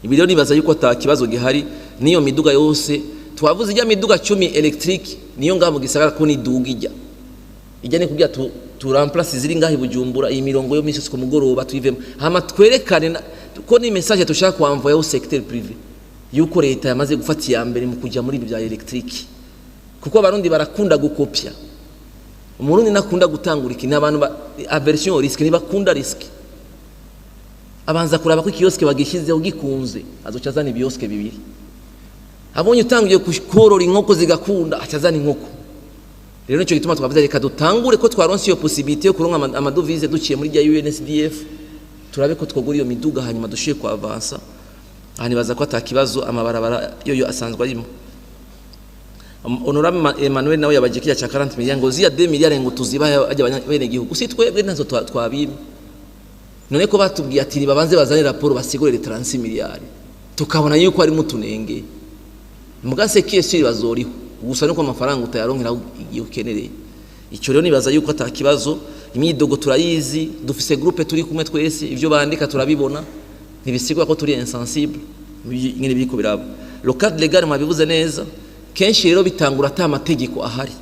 Ibi rero nibaza yuko ata kibazo gihari. N'iyo miduga yose twavuze, ijya miduga 10 électrique, niyo ngaha mu gisagara ko niduga ijya ni kugira tu remplace ziri ngaha i Bujumbura. Iyi mirongo yo misi ku mugoroba tuyivemo, hama twerekane ko ni message tushaka kw'envoyer au secteur privé yuko leta yamaze gufata iya mbere mu kujya muri ibi bya électrique, kuko Abarundi barakunda gukopya. Umurundi nakunda gutangura ikintu. Abantu ba aversion au risque, ntibakunda risque. Abanza kuraba ko ikiosque bagishyizeho gikunze, azoca azana ibiosque bibiri. Abonye utangiye korora inkoko zigakunda, aca azana inkoko. Rero nicyo gituma twavuze: reka dutangure, ko twaronse iyo possibilité yo kuronka amadevises duciye muri rya UNSDF, turabe ko twogura iyo miduga, hanyuma dushiye ku avansa. Aha nibaza ko atakibazo, amabarabara yo asanzwe arimo. Honorable Emmanuel nawe yabaje kiriya cya 40 milliards, ngo ziya 2 milliards ngo tuzibahe ajya bene gihugu. Si twebwe nazo twabimye. None ko batubwiye ati nibabanze bazane raporo basigurire 36 miliyari, tukabona yuko harimo utunenge mugase kiyesi bazoriho gusa, nuko amafaranga utayaronkera igihe ukenereye. Icyo rero nibaza yuko ata kibazo. Imyidogo turayizi, dufise groupe turi kumwe twese, ivyo bandika turabibona, ntibisigwa ko turi insensible nyine biriko biraba. Le cadre légal mwabivuze neza. Kenshi rero bitangura ata amategeko ahari.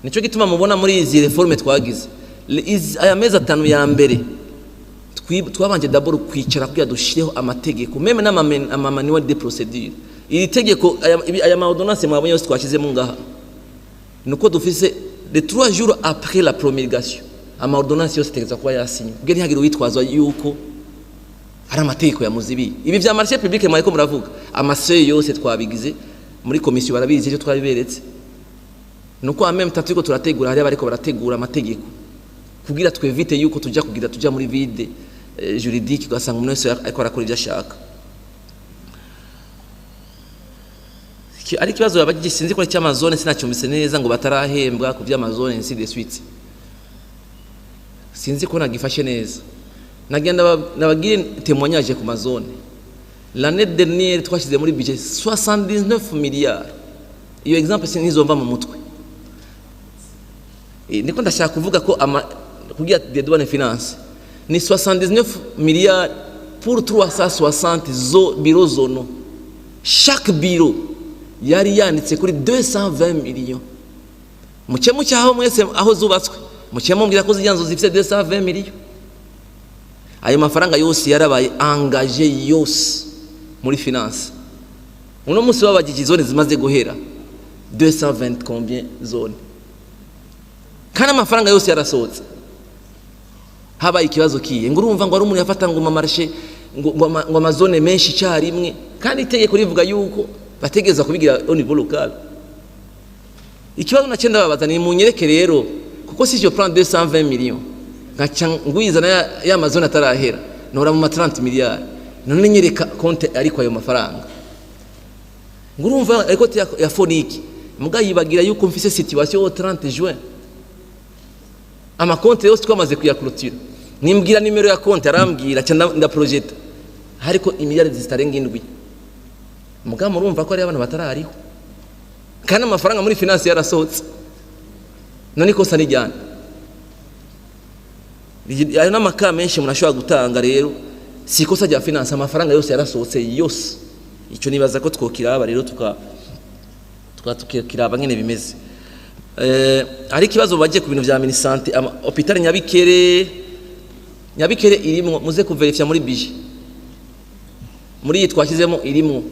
Nico gituma mubona muri izi réformes twagize, aya mezi 5 ya mbere, twabanje d'abord kwicara kugira dushireho amategeko, même n'ama manuel de procédure. Iri tegeko, aya ma ordonnance mwabonye yose twashyizemo ngaha, nuko dufise les 3 jours après la promulgation, ama ordonnance yose tegeza kuba yasinye, kugira ntihagire uwitwaza yuko ari amategeko ya muzibi. Ibi vya marché public mwariko muravuga, amaseuil yose twabigize muri komisiyo, barabizi icyo twabiberetse. Nuko en même temps turiko turategura, hariya bariko barategura amategeko kugira twévite yuko tuja kugira tuja muri vide juridique, ugasanga umuntu wese ariko arakora ibyo ashaka. Ari ikibazo yabagije, sinzi ko ari cy'amazone, sinacyumvise neza, ngo batarahembwa ku by'amazone ainsi de suite. Sinzi ko nagifashe neza. Nagenda nabagire témoignage ku mazone. L'année dernière twashyize muri budget 79 milliards. Iyo exemple sinizomva mu mutwe. Niko ndashaka kuvuga ko ama kugira des douanes finance ni 79 milliards pour 360 zo bureaux zonaux. Chaque bureau yari yanditse kuri 220 millions. Muke muke aho mwese aho zubatswe, muke mumbwira ko zijya nzu zifite 220 millions. Ayo mafaranga yose yarabaye engagé yose muri finance. Uno munsi babagije zone zimaze guhera 220 combien zone, kandi amafaranga yose yarasohotse. Habaye ikibazo kiye ngo urumva ngo ari umuntu yafata ngo marché ngo amazone menshi icyarimwe, kandi itegeko rivuga yuko bategereza kubigira au niveau local. Ikibazo nacyo ndababaza, ni munyereke rero, kuko si je prends 220 millions Nkaca ngwiza ya ma zones atarahera, nora mu ma 30 miliyari. None nyereka compte, ariko ayo mafaranga ngurumva ariko ya FONIC muga yibagira yuko mfise situation au 30 juin, amakonte yose twamaze kuyaclôtura. Nimbwira nimero ya konte, arambwira, ca ndaprojeta hariko imiliyari zitarenga 7. Muga murumva ko ari abantu batarariho kandi amafaranga muri finance yarasohotse. None ikosa nijyana? Ayo n'amaka menshi umuntu ashobora gutanga. Rero si ikosa rya finance, amafaranga yose yarasohotse yose. Icyo nibaza ko twokiraba rero, tukiraba ngene bimeze. Hari ikibazo bagiye ku bintu vya Minisante, hôpital Nyabikere. Nyabikere irimwo, muze kuverifya muri budget. Muri iyi twashyizemo irimwo,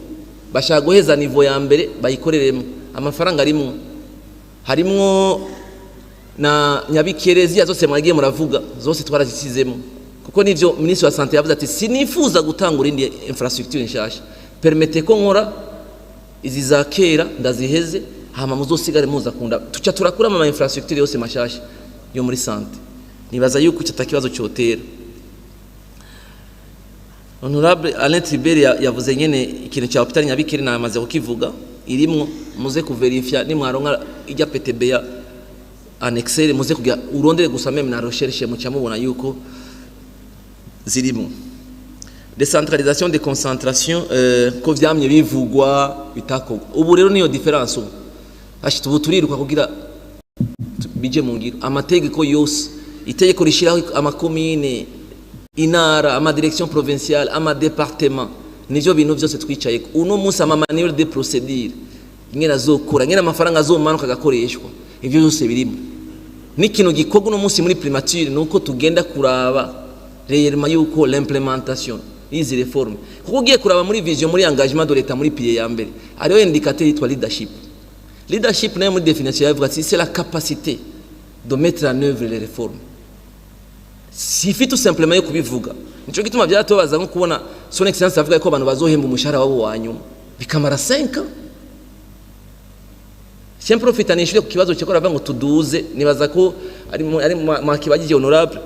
bashaka guheza niveau ya mbere bayikoreremo, amafaranga arimwo. Harimwo na Nyabikere, ziya zose mwagiye muravuga zose twarazisizemo, kuko nivyo ministre wa santé yavuze ati: "Sinifuza gutangura indi infrastructure nshasha, permettez ko nkora izi za kera ndaziheze, hama muzosigare muza kunda." Tuca turakuramo ama infrastructure yose mashasha yo muri santé. Nibaza yuko icyo atakibazo cyotera. Honorable Alain Tribert yavuze nyene ikintu cya hôpital Nyabikere, namaze kukivuga, irimwo. Muze kuverifya nimwaronka ijya PTB ya annexer, muze kugira urondere gusa même na recherche, muca mubona yuko zirimo. Décentralisation, déconcentration, ko vyamye bivugwa bitakorwa. Ubu rero niyo différence. Ubu ashita ubu turiruka kugira bije mu ngiro. Amategeko yose, itegeko rishiraho amakomine, inara, ama direction provinciale, ama département, nivyo bintu byose twicaye uno munsi. Ama manuel de procédure ingene azokora, ingene amafaranga azomanuka agakoreshwa, ivyo byose birimo. N'ikintu gikorwa uno munsi muri primature ni uko tugenda kuraba réellement yuko l'implémentation y'izi réforme, kuko ugiye kuraba muri vision, muri engagement de l'État, muri pilier ya mbere hariho indicateur yitwa leadership. Leadership nayo muri définition yavuga ati: "C'est la capacité de mettre en œuvre les réformes." Suffit tout simplement yo kubivuga. Nico gituma byaratubaza nko kubona Son Excellence avuga ko abantu bazohemba umushahara wabo wa nyuma bikamara 5 ans. Je profite nishure ku kibazo cyo ravuga ngo tuduze. Nibaza ko ari mwakibagije, honorable,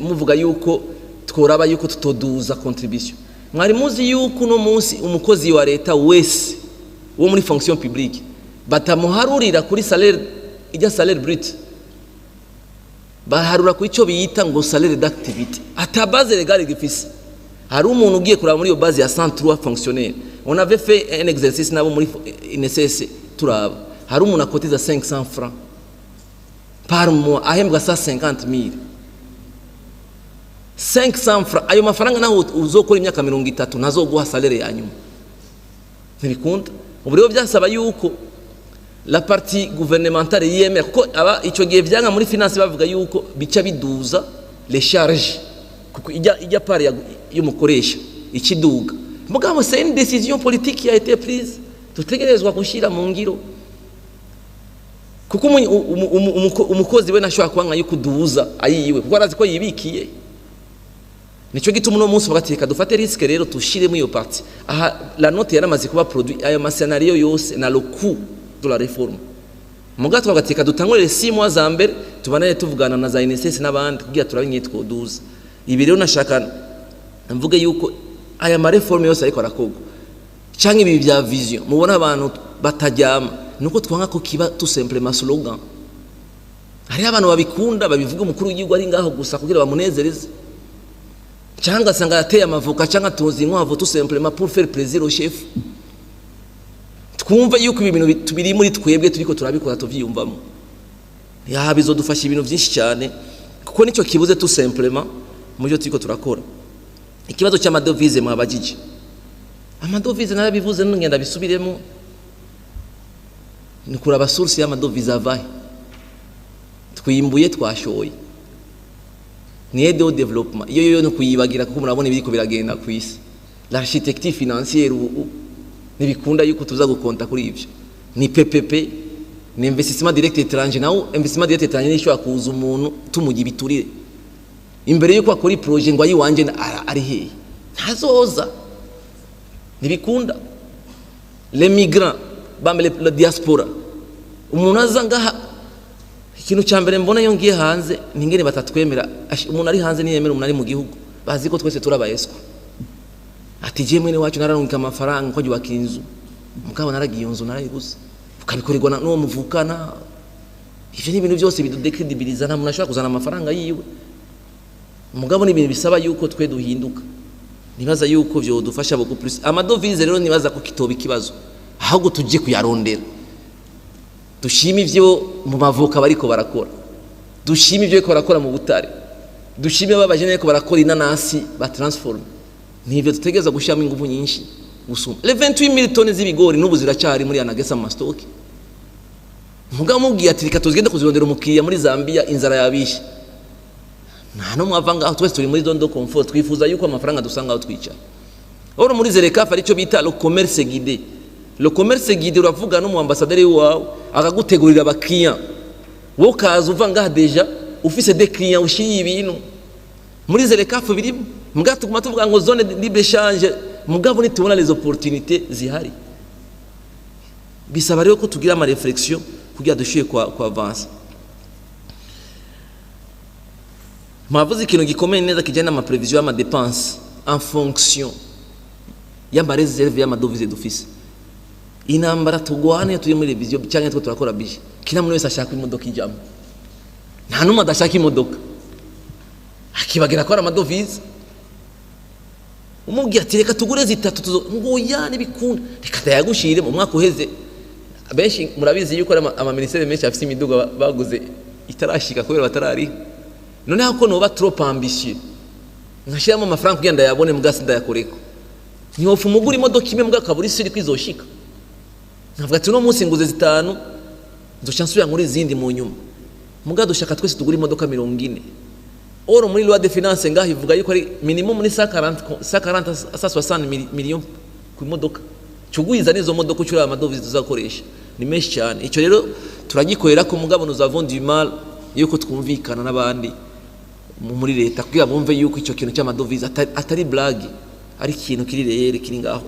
muvuga yuko tworaba yuko tutoduza contribution. Mwari muzi yuko uno munsi umukozi wa leta wese wo muri fonction publique batamuharurira kuri salaire, ijya salaire brut, baharura ku icyo biyita ngo salaire d'activité, ata base légale gifise? Hari umuntu ugiye kuraba muri iyo base ya 103 fonctionnaires, on avait fait un exercice nabo muri INSS, turaba hari umuntu akotiza 500 francs par mois, ahembwa 150 000. 500 francs, ayo mafaranga naho uzokora imyaka 30 ntazoguha salaire ya nyuma, ntibikunda. Ubu rero byasaba yuko la partie gouvernementale yiyemera, kuko aba icyo gihe vyanga muri finance bavuga yuko bica biduza les charges, kuko ijya part y'umukoresha ikiduga. Mugabo c'est une décision politique qui a été prise, tutegerezwa gushyira mu ngiro, kuko umukozi we ntashobora kwanga yuko uduza ayiwe, kuko arazi ko yibikiye. Nico gituma uno munsi bagateka dufate risque rero, tushiremo iyo partie. Aha la note yaramaze kuba produit, ayo ma scénario yose na le coût de la réforme. Muga twagateka dutangurire 6 mois za mbere, tubanane tuvugana na za INSS n'abandi kugira turabe ingiye twoduza. Ibi rero nashaka mvuge yuko aya ma réforme yose ariko arakorwa, canke ibi bya vision mubona abantu batajyama, nuko twanga ko kiba tout simplement slogan. Hariho abantu babikunda, babivuga umukuru w'igihugu ari ngaho gusa kugira bamunezereze, cyangwa asanga yateye amavoka cyangwa atunze inkwavu tout simplement pour faire plaisir au chef. Twumve yuko ibi bintu biri muri twebwe, turiko turabikora tuvyiyumvamo, ya bizodufasha ibintu byinshi cyane, kuko nicyo kibuze tout simplement mu byo turiko turakora. Ikibazo cy'amadovize mwabagije, amadovize narabivuze, ngenda bisubiremo, ni kuraba source y'amadovize avahe. Twimbuye, twashoye, ni aide au développement. Iyo yo no kuyibagira, kuko murabona ibiriko biragenda ku isi, l'architecture financière ubu ntibikunda yuko tuza gukonta kuri ivyo. Ni PPP, ni investissement direct étranger. Nawo investissement direct étranger nishobora kuza umuntu tumugira ibiturire imbere yuko akora projet ngo ayiwanje ari hehe? Ntazoza, ntibikunda. Les migrants bambe, la diaspora, umuntu aza ngaha. Ikintu cya mbere mbona iyo ngiye hanze ningene batatwemera. Umuntu ari hanze niyemera umuntu ari mu gihugu, bazi ko twese turabayeswa. Ati je mwene wacu nararungika amafaranga ko yubaka inzu, mugabo naragiye iyo nzu narayiguze, ukabikorerwa n'uwo muvukana. Ivyo ni ibintu byose bidudecredibiliza. Nta muntu ashobora kuzana amafaranga yiwe, mugabo ni ibintu bisaba yuko twe duhinduka. Nibaza yuko vyodufasha beaucoup plus amadovize. Rero nibaza ko kitoba ikibazo, ahubwo tujye kuyarondera. Dushime ivyo mu mavoka bariko barakora, dushime ivyo bariko barakora mu butare, dushime babajene bariko barakora inanasi ba transform. Nivyo dutegereza gushyiramo ingufu nyinshi gusumba. Les 28 000 tonnes z'ibigori n'ubu ziracyari muri ANAGESSA mu ma stocks. Mugabo mubwiye ati reka tuzigende kuzirondera umukiriya muri Zambia, inzara yabishe, nta n'umwe ava ngaho. Twese turi muri zone de confort, twifuza yuko amafaranga dusanga aho twicara. Oro muri ZLECAf aricyo bita le commerce guidé. Le commerce guidé, uravuga n'umu ambassadeur wawe akagutegurira abakiriya, wowe ukaza uva ngaha déjà ufise des clients ushiriye ibintu. Muri ZLECAf birimo. Mugabo tuguma tuvuga ngo zone libre échange, mugabo nitubona les opportunités zihari. Bisaba rero ko tugira ama réflexion kugira dushyuye kwa avancer. Mwavuze ikintu gikomeye neza kijyanye n'ama prévisions y'ama dépenses en fonction y'ama réserves y'amadovize dufise. Intambara tugwana iyo turi muri révision cyangwa twe turakora budget, kila muntu wese ashaka imodoka ijyamo, nta n'umwe adashaka imodoka, akibagira ko ari amadovize. Umubwiye ati reka tugure zitatu tuzo, ngo ya nibikunda, reka ndayagushire. Mu mwaka uheze benshi murabizi yuko amaministeri menshi afise imiduga baguze itarashika kubera batarariha. Noneho ko noba trop ambitieux nkashyiramo amafaranga kugira ndayabone, mbwa sindayakoreko, ntiwofa umugura imodoka imwe mbwa akabura isi iriko izoshika. Nkavuga ati uno munsi nguze zitanu, nzoca nsubira muri izindi mu nyuma. Mbwa dushaka twese tugura imodoka 40. Or muri loi de finance ngaho ivuga yuko ari minimum ni 140, 140, 160 millions ku modoka. Cugwiza n'izo modoka ucura, amadovize tuzakoresha ni menshi cyane. Icyo rero turagikorera ko, mugabo nous avons du mal yuko twumvikana n'abandi muri leta kugira bumve yuko icyo kintu cy'amadovize atari blague, ari ikintu kiri réel, kiri ngaho.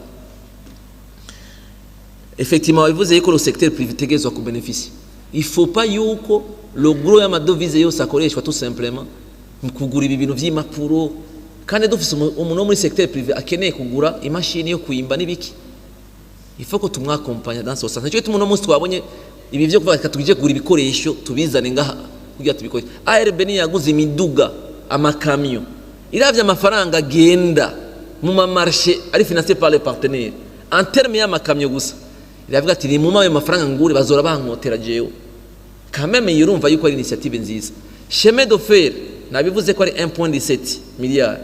Effectivement, bivuze yuko le secteur privé itegerezwa ku bénéficier. Il faut pas yuko le gros y'amadovize yose akoreshwa tout simplement mu kugura ibi bintu vy'impapuro, kandi dufise umuntu wo muri secteur privé akeneye kugura imashini yo kuyimba n'ibiki. Il faut ko tumwakompanya dans ce sens. Nicyo gituma uno munsi twabonye ibi vyo kuvuga reka tujye kugura ibikoresho tubizane ngaha kugira tubikoreshe. ARB ni yaguze imiduga, amakamyo, iravye amafaranga agenda mu ma marchés ari financé par les partenaires en terme y'amakamyo gusa, iravuga ati ni mu ayo mafaranga ngure bazora bankotera jewe. Quand même yurumva yuko ari initiative nziza. Chemin de fer nabivuze ko ari 1.17 milliard.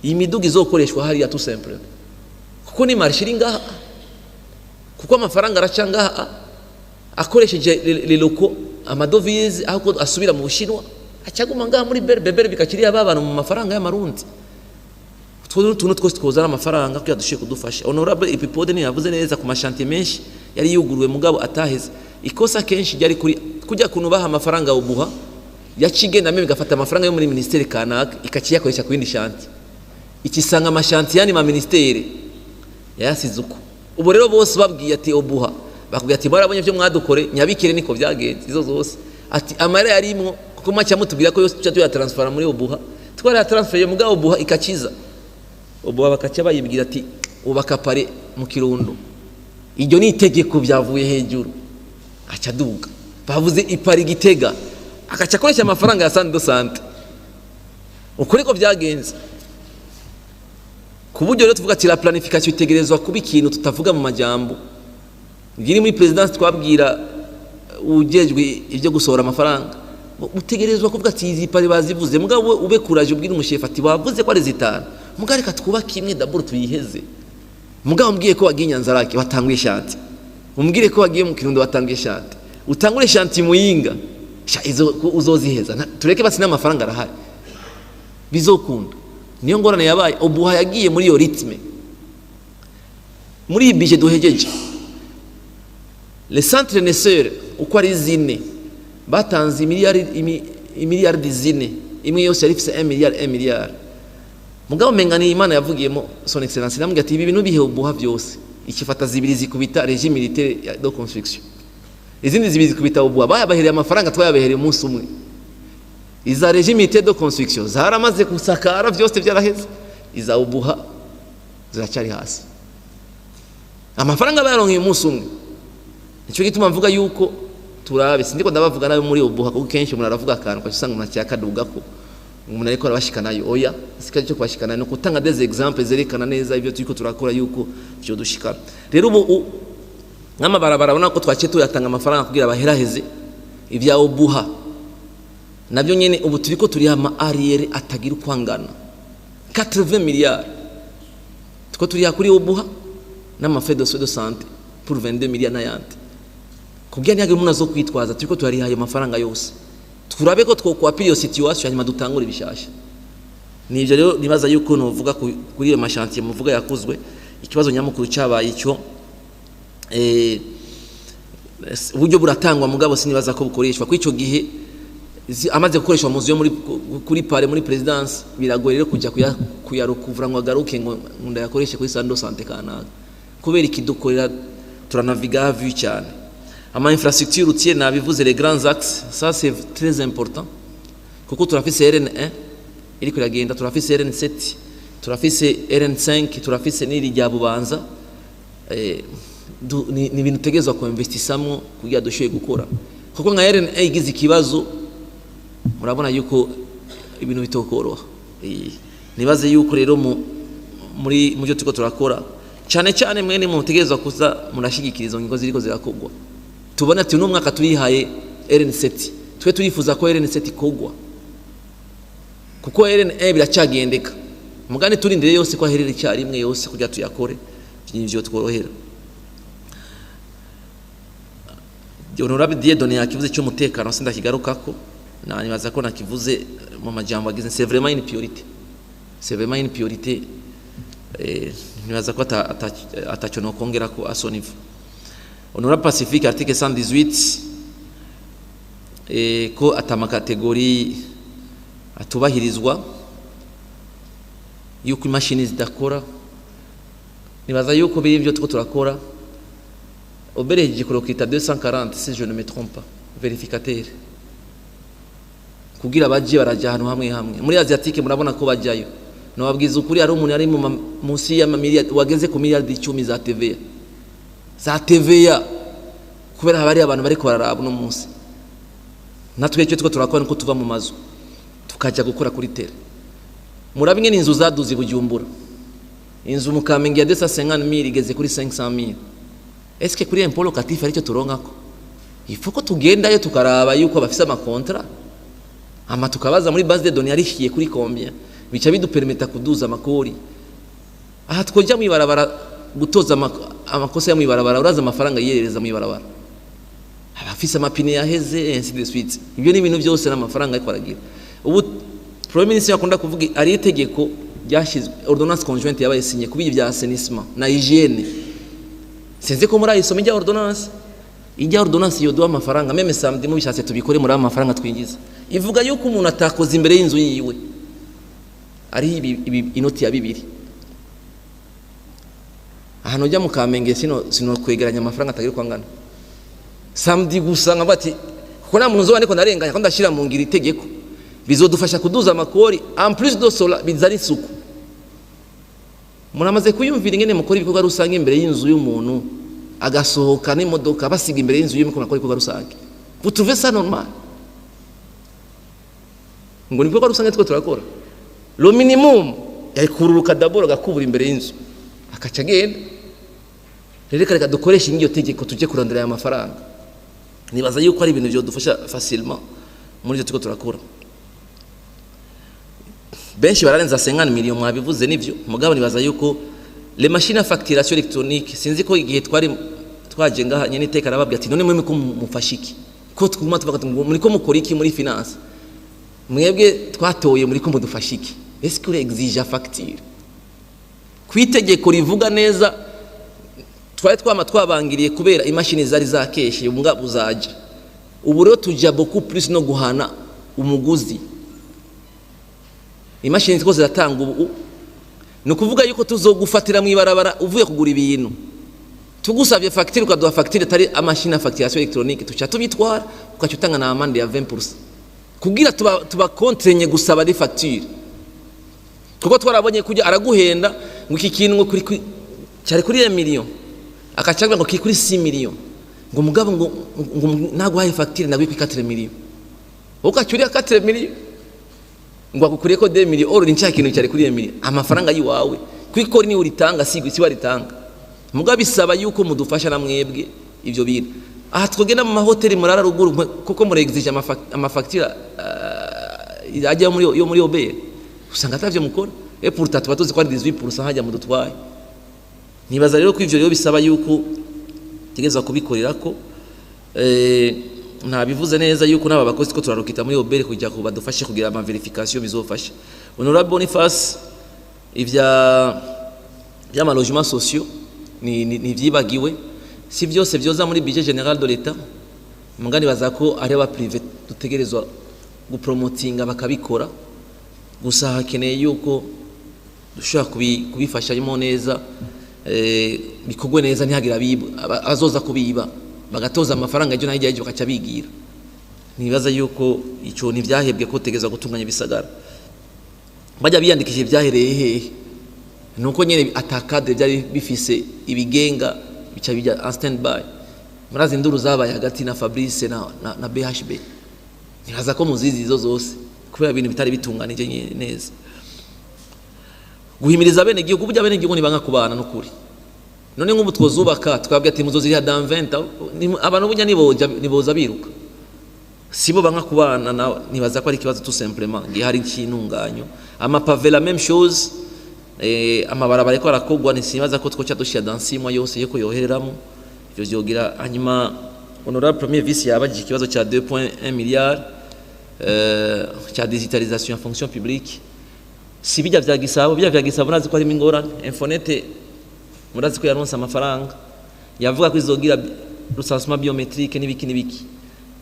Iyi miduga izokoreshwa hariya tout simple kuko ni marché iri ngaha, kuko amafaranga araca ngaha akoresheje les locaux, amadovize aho asubira mu Bushinwa acaguma ngaha muri BRB, BRB bikakiriya babana mu mafaranga y'amarundi. Utwo tuntu twose twozana amafaranga kugira dushiye kudufasha. Honorable Epipode ni yavuze neza ku ma chantiers menshi yari yuguruwe mugabo ataheze. Ikosa kenshi ryari kuri kujya kuntu baha amafaranga ubuha yacigenda meme igafata amafaranga yo muri ministère kanaka ikaciyakoresha ku yindi chantier, ikisanga ama chantiers yani ma ministère yayasize uko. Ubu rero bose babwiye ati obuha, bakubwiye ati barabonye ibyo mwadukore nyabikire, niko byagenze izo zose. Ati amara yarimwo kuko make mutubwira ko yose tuca tuyatransfera muri obuha, twarayatransfeye mugabo obuha ikakiza. Obuha bakaca bayibwira ati ubaka pare mu Kirundo, iryo ni itegeko byavuye hejuru. Aca aduga bavuze ipari Gitega, akaca akoresha amafaranga ya centre de santé. Uko niko byagenze. Ku buryo rero tuvuga ati la planification itegerezwa kuba ikintu tutavuga mu majambo. Ngiri muri présidence twabwira ujejwe ibyo gusohora amafaranga, utegerezwa kuvuga ati izi pari bazivuze, mugabo ube kuraje ubwira umushefu ati bavuze ko ari zitanu, mugabo reka twubake imwe d'abord tuyiheze. Mugabo umbwiye ko wagiye Nyanzarake watanguye chantier, umbwire ko wagiye mu Kirundo watanguye chantier, utangure chantier Muyinga, izo uzoziheza. Tureke basi n'amafaranga arahari, bizokunda. Niyo ngorane yabaye, obuha yagiye muri iyo rythme. Muri iyi budget duhejeje, les centres naisseurs uko ari zine batanze imiliyaridi 4, imwe yose yari ifise 1 milliard, 1 milliard. Mugabo menga ni Imana yavugiyemo son excellence, namubwira ati ibi bintu bihe obuha byose, ikifata zibiri zikubita régie militaire de construction. Izindi zibiri zikubita OBUHA. Bayabahereye amafaranga, twayabahereye umunsi umwe. Iza Régie Militaire de Construction zaramaze gusakara, byose byaraheze. Iza OBUHA ziracyari hasi, amafaranga bayaronkeye umunsi umwe. Nicyo gituma mvuga yuko turabe, sindiko ndabavuga nabi muri OBUHA, kuko kenshi umuntu aravuga akantu ukaca usanga umuntu akiyakadugako, umuntu ariko arabashikanayo. Oya, sikaje cyo kubashikana, no gutanga des exemples zerekana neza ibyo turiko turakora yuko byo dushikana. Rero ubu nk'amabarabara abona ko twaciye tuyatanga amafaranga kugira baheraheze. Ibya OBUHA nabyo nyene, ubu turiko turiha ama arriérés atagira uko angana, 80 milliards tuko turiha kuri OBUHA n'ama frais de soins de santé pour 22 milliards n'ayandi, kugira ntihagire umuntu azo kwitwaza. Turiko turariha ayo mafaranga yose, turabe ko twokwapira iyo situation, hanyuma dutangure ibishasha. Nivyo rero nibaza yuko novuga kuri iyo ma chantiers muvuga yakozwe. Ikibazo nyamukuru cyabaye icyo, uburyo buratangwa, mugabo sinibaza ko bukoreshwa kuri ico gihe. Amaze gukoreshwa mu nzu yo muri kuri palais, muri présidence, biragoye rero kujya kuyarukuvura ngo agaruke ngo ndayakoreshe kuri centre de santé kanaka, kubera ikidukorera turanaviga vu cyane. Ama infrastructure routière nabivuze, les grands axes, ça c'est très important, kuko turafise RN1 iriko iragenda, turafise RN7, turafise RN5, turafise n'iri rya Bubanza. Ni ibintu utegerezwa kuinvestisamo kugira dushoboye gukora, kuko nka RN1 igize ikibazo, murabona yuko ibintu bitokoroha. Nibaze yuko rero muri mu byo turiko turakora, cyane cyane mwene mutegerezwa kuza murashigikira izo ngingo ziriko zirakogwa. Tubona ati uno mwaka turihaye RN7, twe turifuza ko RN7 ikogwa, kuko RN1 biracyagendeka mugane, turindire yose ko aherera icyarimwe yose kugira tuyakore, nivyo tworohera. Honorable Dieudonné yakivuze cy'umutekano, sindakigarukako, nibaza ko nakivuze mu majambo agize. C'est vraiment une priorité, c'est vraiment une priorité. Nibaza ko atacyo nokongera ko à son niveau. Honorable Pacifique, article 118, ko atama catégorie atubahirizwa, yuko imashini zidakora, nibaza yuko biri ibyo tuko turakora. OBR igikorokita 240, si je ne me trompe pas, vérificateur, kugira baje barajya ahantu hamwe hamwe muri Asiatique. Murabona ko bajyayo. Nababwiza ukuri, hari umuntu yari mu munsi y'amamiliyari wageze ku miliyari 10 za TVA, za TVA, kubera haba hari abantu bariko bararaba. Uno munsi natwe icyo tuko turakora nuko tuva mu mazu tukajya gukora kuri terrain. Murabe ingene inzu zaduze i Bujumbura. Inzu mu Kamenge ya 250 000 igeze kuri 500 000. Est-ce que kuri impôt locatif aricyo turonkako? Il faut ko tugendayo tukaraba yuko bafise ama contrats, ama tukabaza muri base de données yarishiye kuri combien, bica bidupermeta kuduza amakori. Aha twojya mwibarabara gutoza amakosa ya mwibarabara, uraza amafaranga yiyerereza mwibarabara, abafise amapine yaheze, ainsi de suite. Ibyo ni ibintu byose n'amafaranga ariko aragira. Ubu Premier ministre akunda kuvuga, ari itegeko ryashyizwe, ordonnance conjointe yabaye signé kubi bya assainissement na hygiène. Sinzi ko muri ayisoma ijya ordonnance. Ijya ordonnance yoduha amafaranga, même samedi mubishatse tubikore, muri amafaranga twinjiza. Ivuga yuko umuntu atakoze imbere y'inzu yiwe ari ibi inoti ya bibiri. Ahantu ujya mu Kamenge, sino kwegeranya amafaranga atagira uko angana samedi gusa, nkavuga ati kuko nta muntu uzoba ndiko ndarenganya ko ndashyira mu ngiro itegeko, bizodufasha kuduza amakori. En plus de cela, bizana isuku. Muramaze kuyumvira ingene mukora ibikorwa rusange imbere y'inzu y'umuntu, agasohoka n'imodoka basiga imbere y'inzu y'umuntu akora ibikorwa rusange? Vous trouvez ça normal, ngo ni ibikorwa rusange two turakora? Le minimum yari kururuka d'abord agakubura imbere y'inzu, akaca agenda. Rero reka dukoreshe iryo tegeko, tujye kurondera aya mafaranga. Nibaza yuko ari ibintu byodufasha facilement muri ibyo turiko turakora. Benshi bararenza 50 millions, mwabivuze nivyo, mugabo nibaza yuko les machines à facturation électronique, sinzi ko igihe twari twaje ngaha nyene iteka arababwira ati: "None mwe ko mufasha iki, ko twuma tuvuga ngo muri ko mukora iki muri finance, mwebwe twatoye, muri ko mudufasha iki? Est-ce que exige facture?" Kwitegeko rivuga neza, twari twama twabangiriye kubera imashini zari zakeshe, ubwa buzaje. Ubu rero tujya beaucoup plus no guhana umuguzi. Imashini ziko ziratanga ubu, ni ukuvuga yuko tuzogufatira mu ibarabara uvuye kugura ibintu. Tugusabye facture, ukaduha facture atari amashini ya facturation électronique, tuca tubitwara, ukaca utanga na amende ya 20% kugira tuba contraignent gusaba des factures, kuko twarabonye kujya araguhenda ngo iki kintu ngo kuri cyari kuri 1 million, akaca ngo kiri kuri 6 million, ngo mugabo ngo naguhaye facture nagwe kuri 4 million, ukaca uriya 4 million ngo akukuriye ko 2 million. Or ni cya kintu cyari kuri 1 million, amafaranga yiwawe kwikora ni uritanga, si waritanga. Mugabo bisaba yuko mudufasha na mwebwe ivyo bintu. Aha twogenda mu mahoteli murara ruguru, kuko murexige amafacture ajya muri yo muri OBR, usanga atavyo mukora. Et pourtant tuba tuzi ko ari 18% hajya mu dutwaye. Nibaza rero ko ivyo rero bisaba yuko tegezwa kubikorera ko nta bivuze neza yuko n'aba bakozi ko turarukita muri OBR kugira ngo badufashe kugira ama vérification, bizofasha. Honorable Boniface, ivya by'ama logements sociaux ni vyibagiwe, si byose byoza muri budget général de l'État. Mugani baza ko ari aba privé dutegerezwa gupromotinga bakabikora. Gusa hakeneye yuko dushobora kubifashamo neza, bikorwe neza, ntihagire abazoza kubiba bagatoza amafaranga ejo n'ahijya ejo bakaca bigira. Nibaza yuko ico ntivyahebwe, ko tegeza gutunganya ibisagara. Bajya biyandikishije byahereye hehe? Nuko nyene ata cadre byari bifise ibigenga, bica bijya en stand by. Murazi induru zabaye hagati na Fabrice na BHB, nibaza ko muzizi izo zose, kubera ibintu bitari bitunganije neza. Guhimiriza bene gihugu, burya bene gihugu nibanga kubana n'ukuri. None nk'ubu twozubaka twabwiye ati muzoziriha dans 20 ans, abantu burya niboja niboza biruka, sibo banka kubana na. Nibaza ko ari ikibazo tout simplement gihari cy'intunganyo. Amapave, la même chose. Amabarabara ariko arakogwa, ntisibaza ko twoca dushira dans 6 mois yose yuko yohereramo ivyo vyogira. Hanyuma honorable premier vice yabajije ikibazo cya 2.1 milliard cya digitalisation ya fonction publique. Si bijya vya Gisabo, bijya vya Gisabo murazi ko harimo ingorane. Infonet murazi ko yaronse amafaranga, yavuga ko izogira recensement biométrique n'ibiki n'ibiki.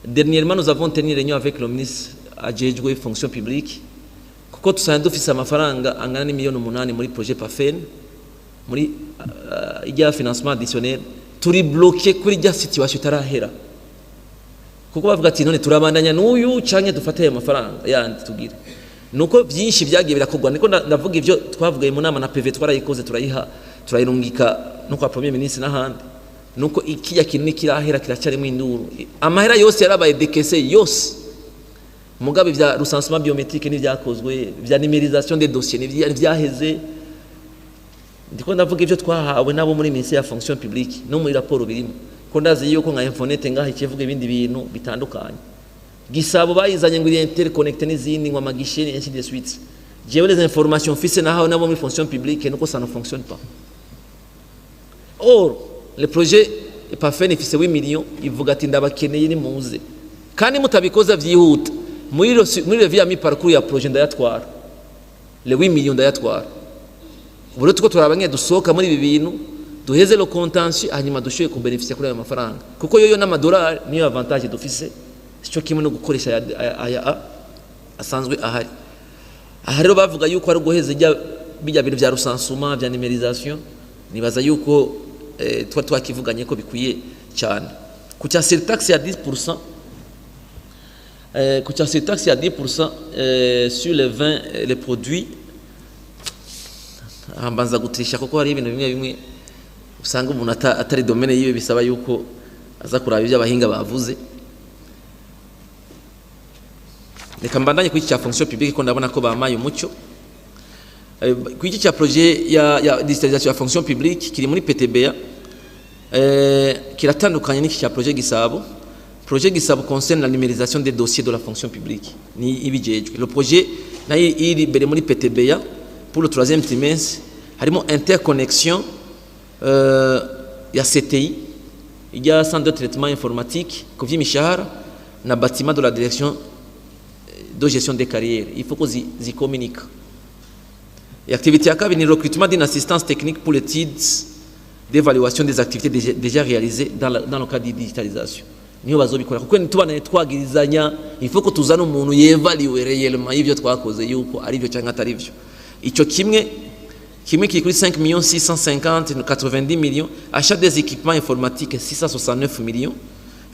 Dernièrement, nous avons tenu réunion avec le ministre ajejwe fonction publique, kuko dusanzwe dufise amafaranga angana n'imiliyoni 8 muri projet PAFEN, muri ijya financement additionnel. Turi bloqué kuri ijya situation itarahera, kuko bavuga ati none turabandanya n'uyu canke dufate ayo mafaranga yandi tugire. Nuko byinshi byagiye birakorwa, niko ndavuga ivyo twavugaye mu nama na PV, twarayikoze, turayiha, turayirungika no kwa premier ministre n'ahandi. Nuko ikijya kintu nikirahera, kiracyarimo induru. Amahera yose yarabaye décaissé yose, mugabe vya recensement biométrique n'ivyakozwe, vya numérisation des dossiers ntivyaheze. Ndiko ndavuga ivyo twahawe nabo muri ministère ya fonction publique, no muri raporo birimo, ko ndazi yuko nka Infonet ngaha ikivuga ibindi bintu bitandukanye. Gisabo bayizanye ngo iri interconnecté n'izindi, ngo amaguichet, ainsi de suite. Jewe les informations mfise nahawe nabo muri fonction publique nuko ça ne fonctionne pas. Or le projet PAFEN ifise 8 millions, ivuga ati ndabakeneye, nimuze, kandi mutabikoza vyihuta muri revue ya mi-parcours ya projet ndayatwara, le 8 millions ndayatwara. Ubu rero tuko turaba nyine dusohoka muri ibi bintu, duheze le contentieux, hanyuma dushoboye kubénéficier kuri ayo mafaranga, kuko yoyo n'amadolari niyo avantage dufise, sico kimwe no gukoresha aya asanzwe ahari. Aha rero bavuga yuko ari guheza ijya bijya bintu vya recensement, vya numérisation. Nibaza yuko tuba twakivuganye ko bikwiye cyane. Ku cya surtaxe ya 10%, ku cya surtaxe ya 10% sur les vins, les produits, aha mbanza gutirisha, kuko hari ibintu bimwe bimwe usanga umuntu atari domaine yiwe, bisaba yuko aza kuraba ibyo abahinga bavuze. Reka mbandanye kuri iki cya fonction publique, ko ndabona ko bamaye umucyo. Kuri iki cya projet ya digitalisation ya fonction publique kiri muri PTBA, kiratandukanye n'iki cya projet Gisabo. Projet Gisabo concerne la numérisation des dossiers de la fonction publique, ni ibijejwe. Le projet nayo iri imbere muri PTBA pour le troisième trimestre, harimo interconnexion ya CTI, ijya centre de traitement informatique ku vy'imishahara, na bâtiment de la direction de gestion des carrières. Il faut ko zicommunique. Et activité ya kabiri ni recrutement d'une assistance technique pour l'étude d'évaluation des activités déjà réalisées dans le cadre de digitalisation. Niyo bazobikora, kuko ntitubane twagirizanya. Il faut ko tuzana umuntu yévalue réellement y'ivyo twakoze, yuko ari byo cyangwa atari byo. Icyo kimwe Kimwe kiri kuri 5 millions 650 90 millions, achat des équipements informatiques 669 millions,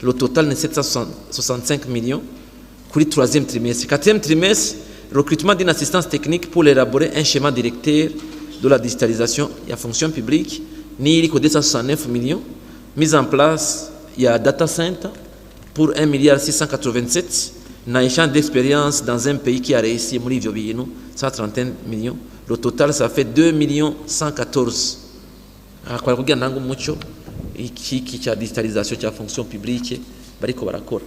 le total ni 765 millions kuri troisième trimestre. Quatrième trimestre, recrutement d'une assistance technique pour élaborer un schéma directeur de la digitalisation ya fonction publique ni iriko 269 millions, mise en place ya data center pour 1 milliard 687 na échange d'expérience dans un pays qui a réussi muri ivyo bintu 131 millions. Le total, ça fait 2 millions 114. Aha kugira ntange umuco iki cya digitalisation cya fonction publique bariko barakora,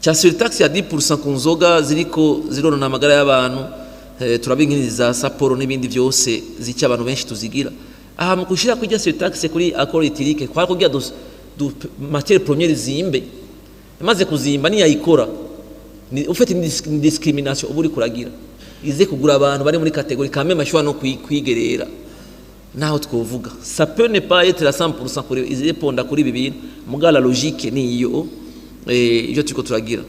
cya surtaxe ya 10% ku nzoga ziriko zironona amagara y'abantu, turabinkiriza za Sapporo n'ibindi byose zica abantu benshi tuzigira. Aha mu kushira kujya surtaxe kuri alcool éthylique kwa kugira du matière première zimbe, imaze kuzimba niyayikora ni ufite ni discrimination uba uri kuragira ize kugura abantu bari muri catégorie quand même ashobora no kwigerera. Naho twovuga ça peut ne pas être à 100% kuri iziponda kuri ibi bintu, muga la logique ni iyo. Ibyo turiko turagira,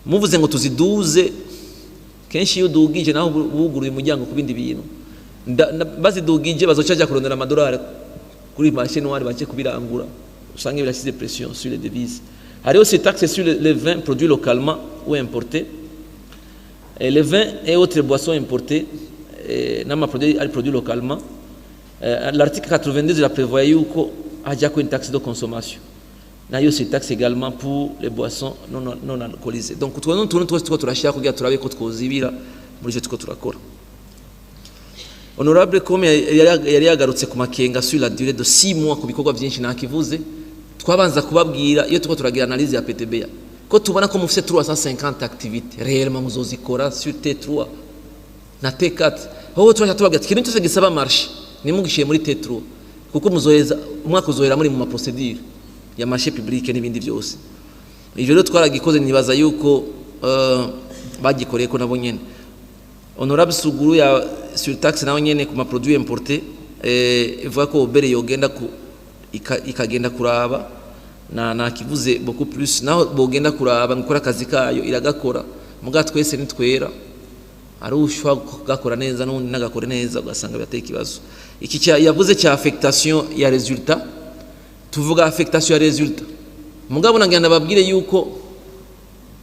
muvuze ngo tuziduze, kenshi iyo udugije naho buguruye umuryango ku bindi bintu. Bazidugije bazoca baja kurondera amadolari kuri marché noir, bace kubirangura, usange birashize pression sur les devises. Hariho aussi taxe sur les vins produits localement ou importés et les vins et autres boissons importées n'ama produits ari produits localement. L'article 82 il prévoit yuko hajyako une taxe de consommation, nayo c'est taxe également pour les boissons non alcoolisées. Donc utwo n'utuntu twose two turashaka kugira turabe ko twozibira muri ivyo turiko turakora. Honorable comme yari yagarutse ku makenga sur la durée de 6 mois ku bikorwa byinshi, nakivuze, twabanza kubabwira iyo turiko turagira analyse ya PTBA ko tubona ko mufise 350 activités, réellement muzozikora sur T3 na T4. Aho turaca tubabwira ati ikintu cyose gisaba marché nimugishiye muri T3, kuko muzoheza umwaka uzohera muri mu ma procédure ya marché public n'ibindi byose. Ivyo rero twaragikoze, nibaza yuko bagikoreye ko nabo nyene. Honorable Suguru ya surtaxe nawe nyene ku ma produits importés, ivuga ko OBR yogenda ku ikagenda kuraba na nakivuze beaucoup plus, naho bogenda kuraba ngukora akazi kayo iragakora, muga twese nitwera, ari ushobora kugakora neza n'undi nagakore neza, ugasanga birateye ikibazo. Iki cya yavuze cya affectation ya résultat, tuvuga affectation ya résultat, mugabo nagenda babwire yuko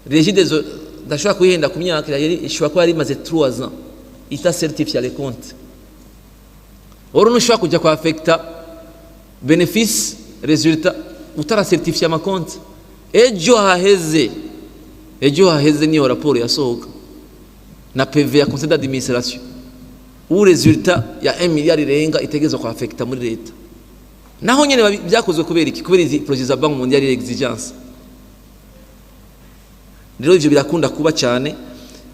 Regideso ndashobora kuyihenda ku myaka yari ishobora kuba yari imaze 3 ans ita certifié les comptes. Oro ntushobora kujya kwa affecta bénéfice résultat utara certifié ama compte. Ejo haheze niyo raporo yasohoka na PV ya conseil d'administration où résultat ya 1 milliard irenga itegerezwa kwa affecta muri leta. Naho nyene byakozwe kubera iki? Kubera izi projet za Banque mondiale, exigence. Rero ivyo birakunda kuba cyane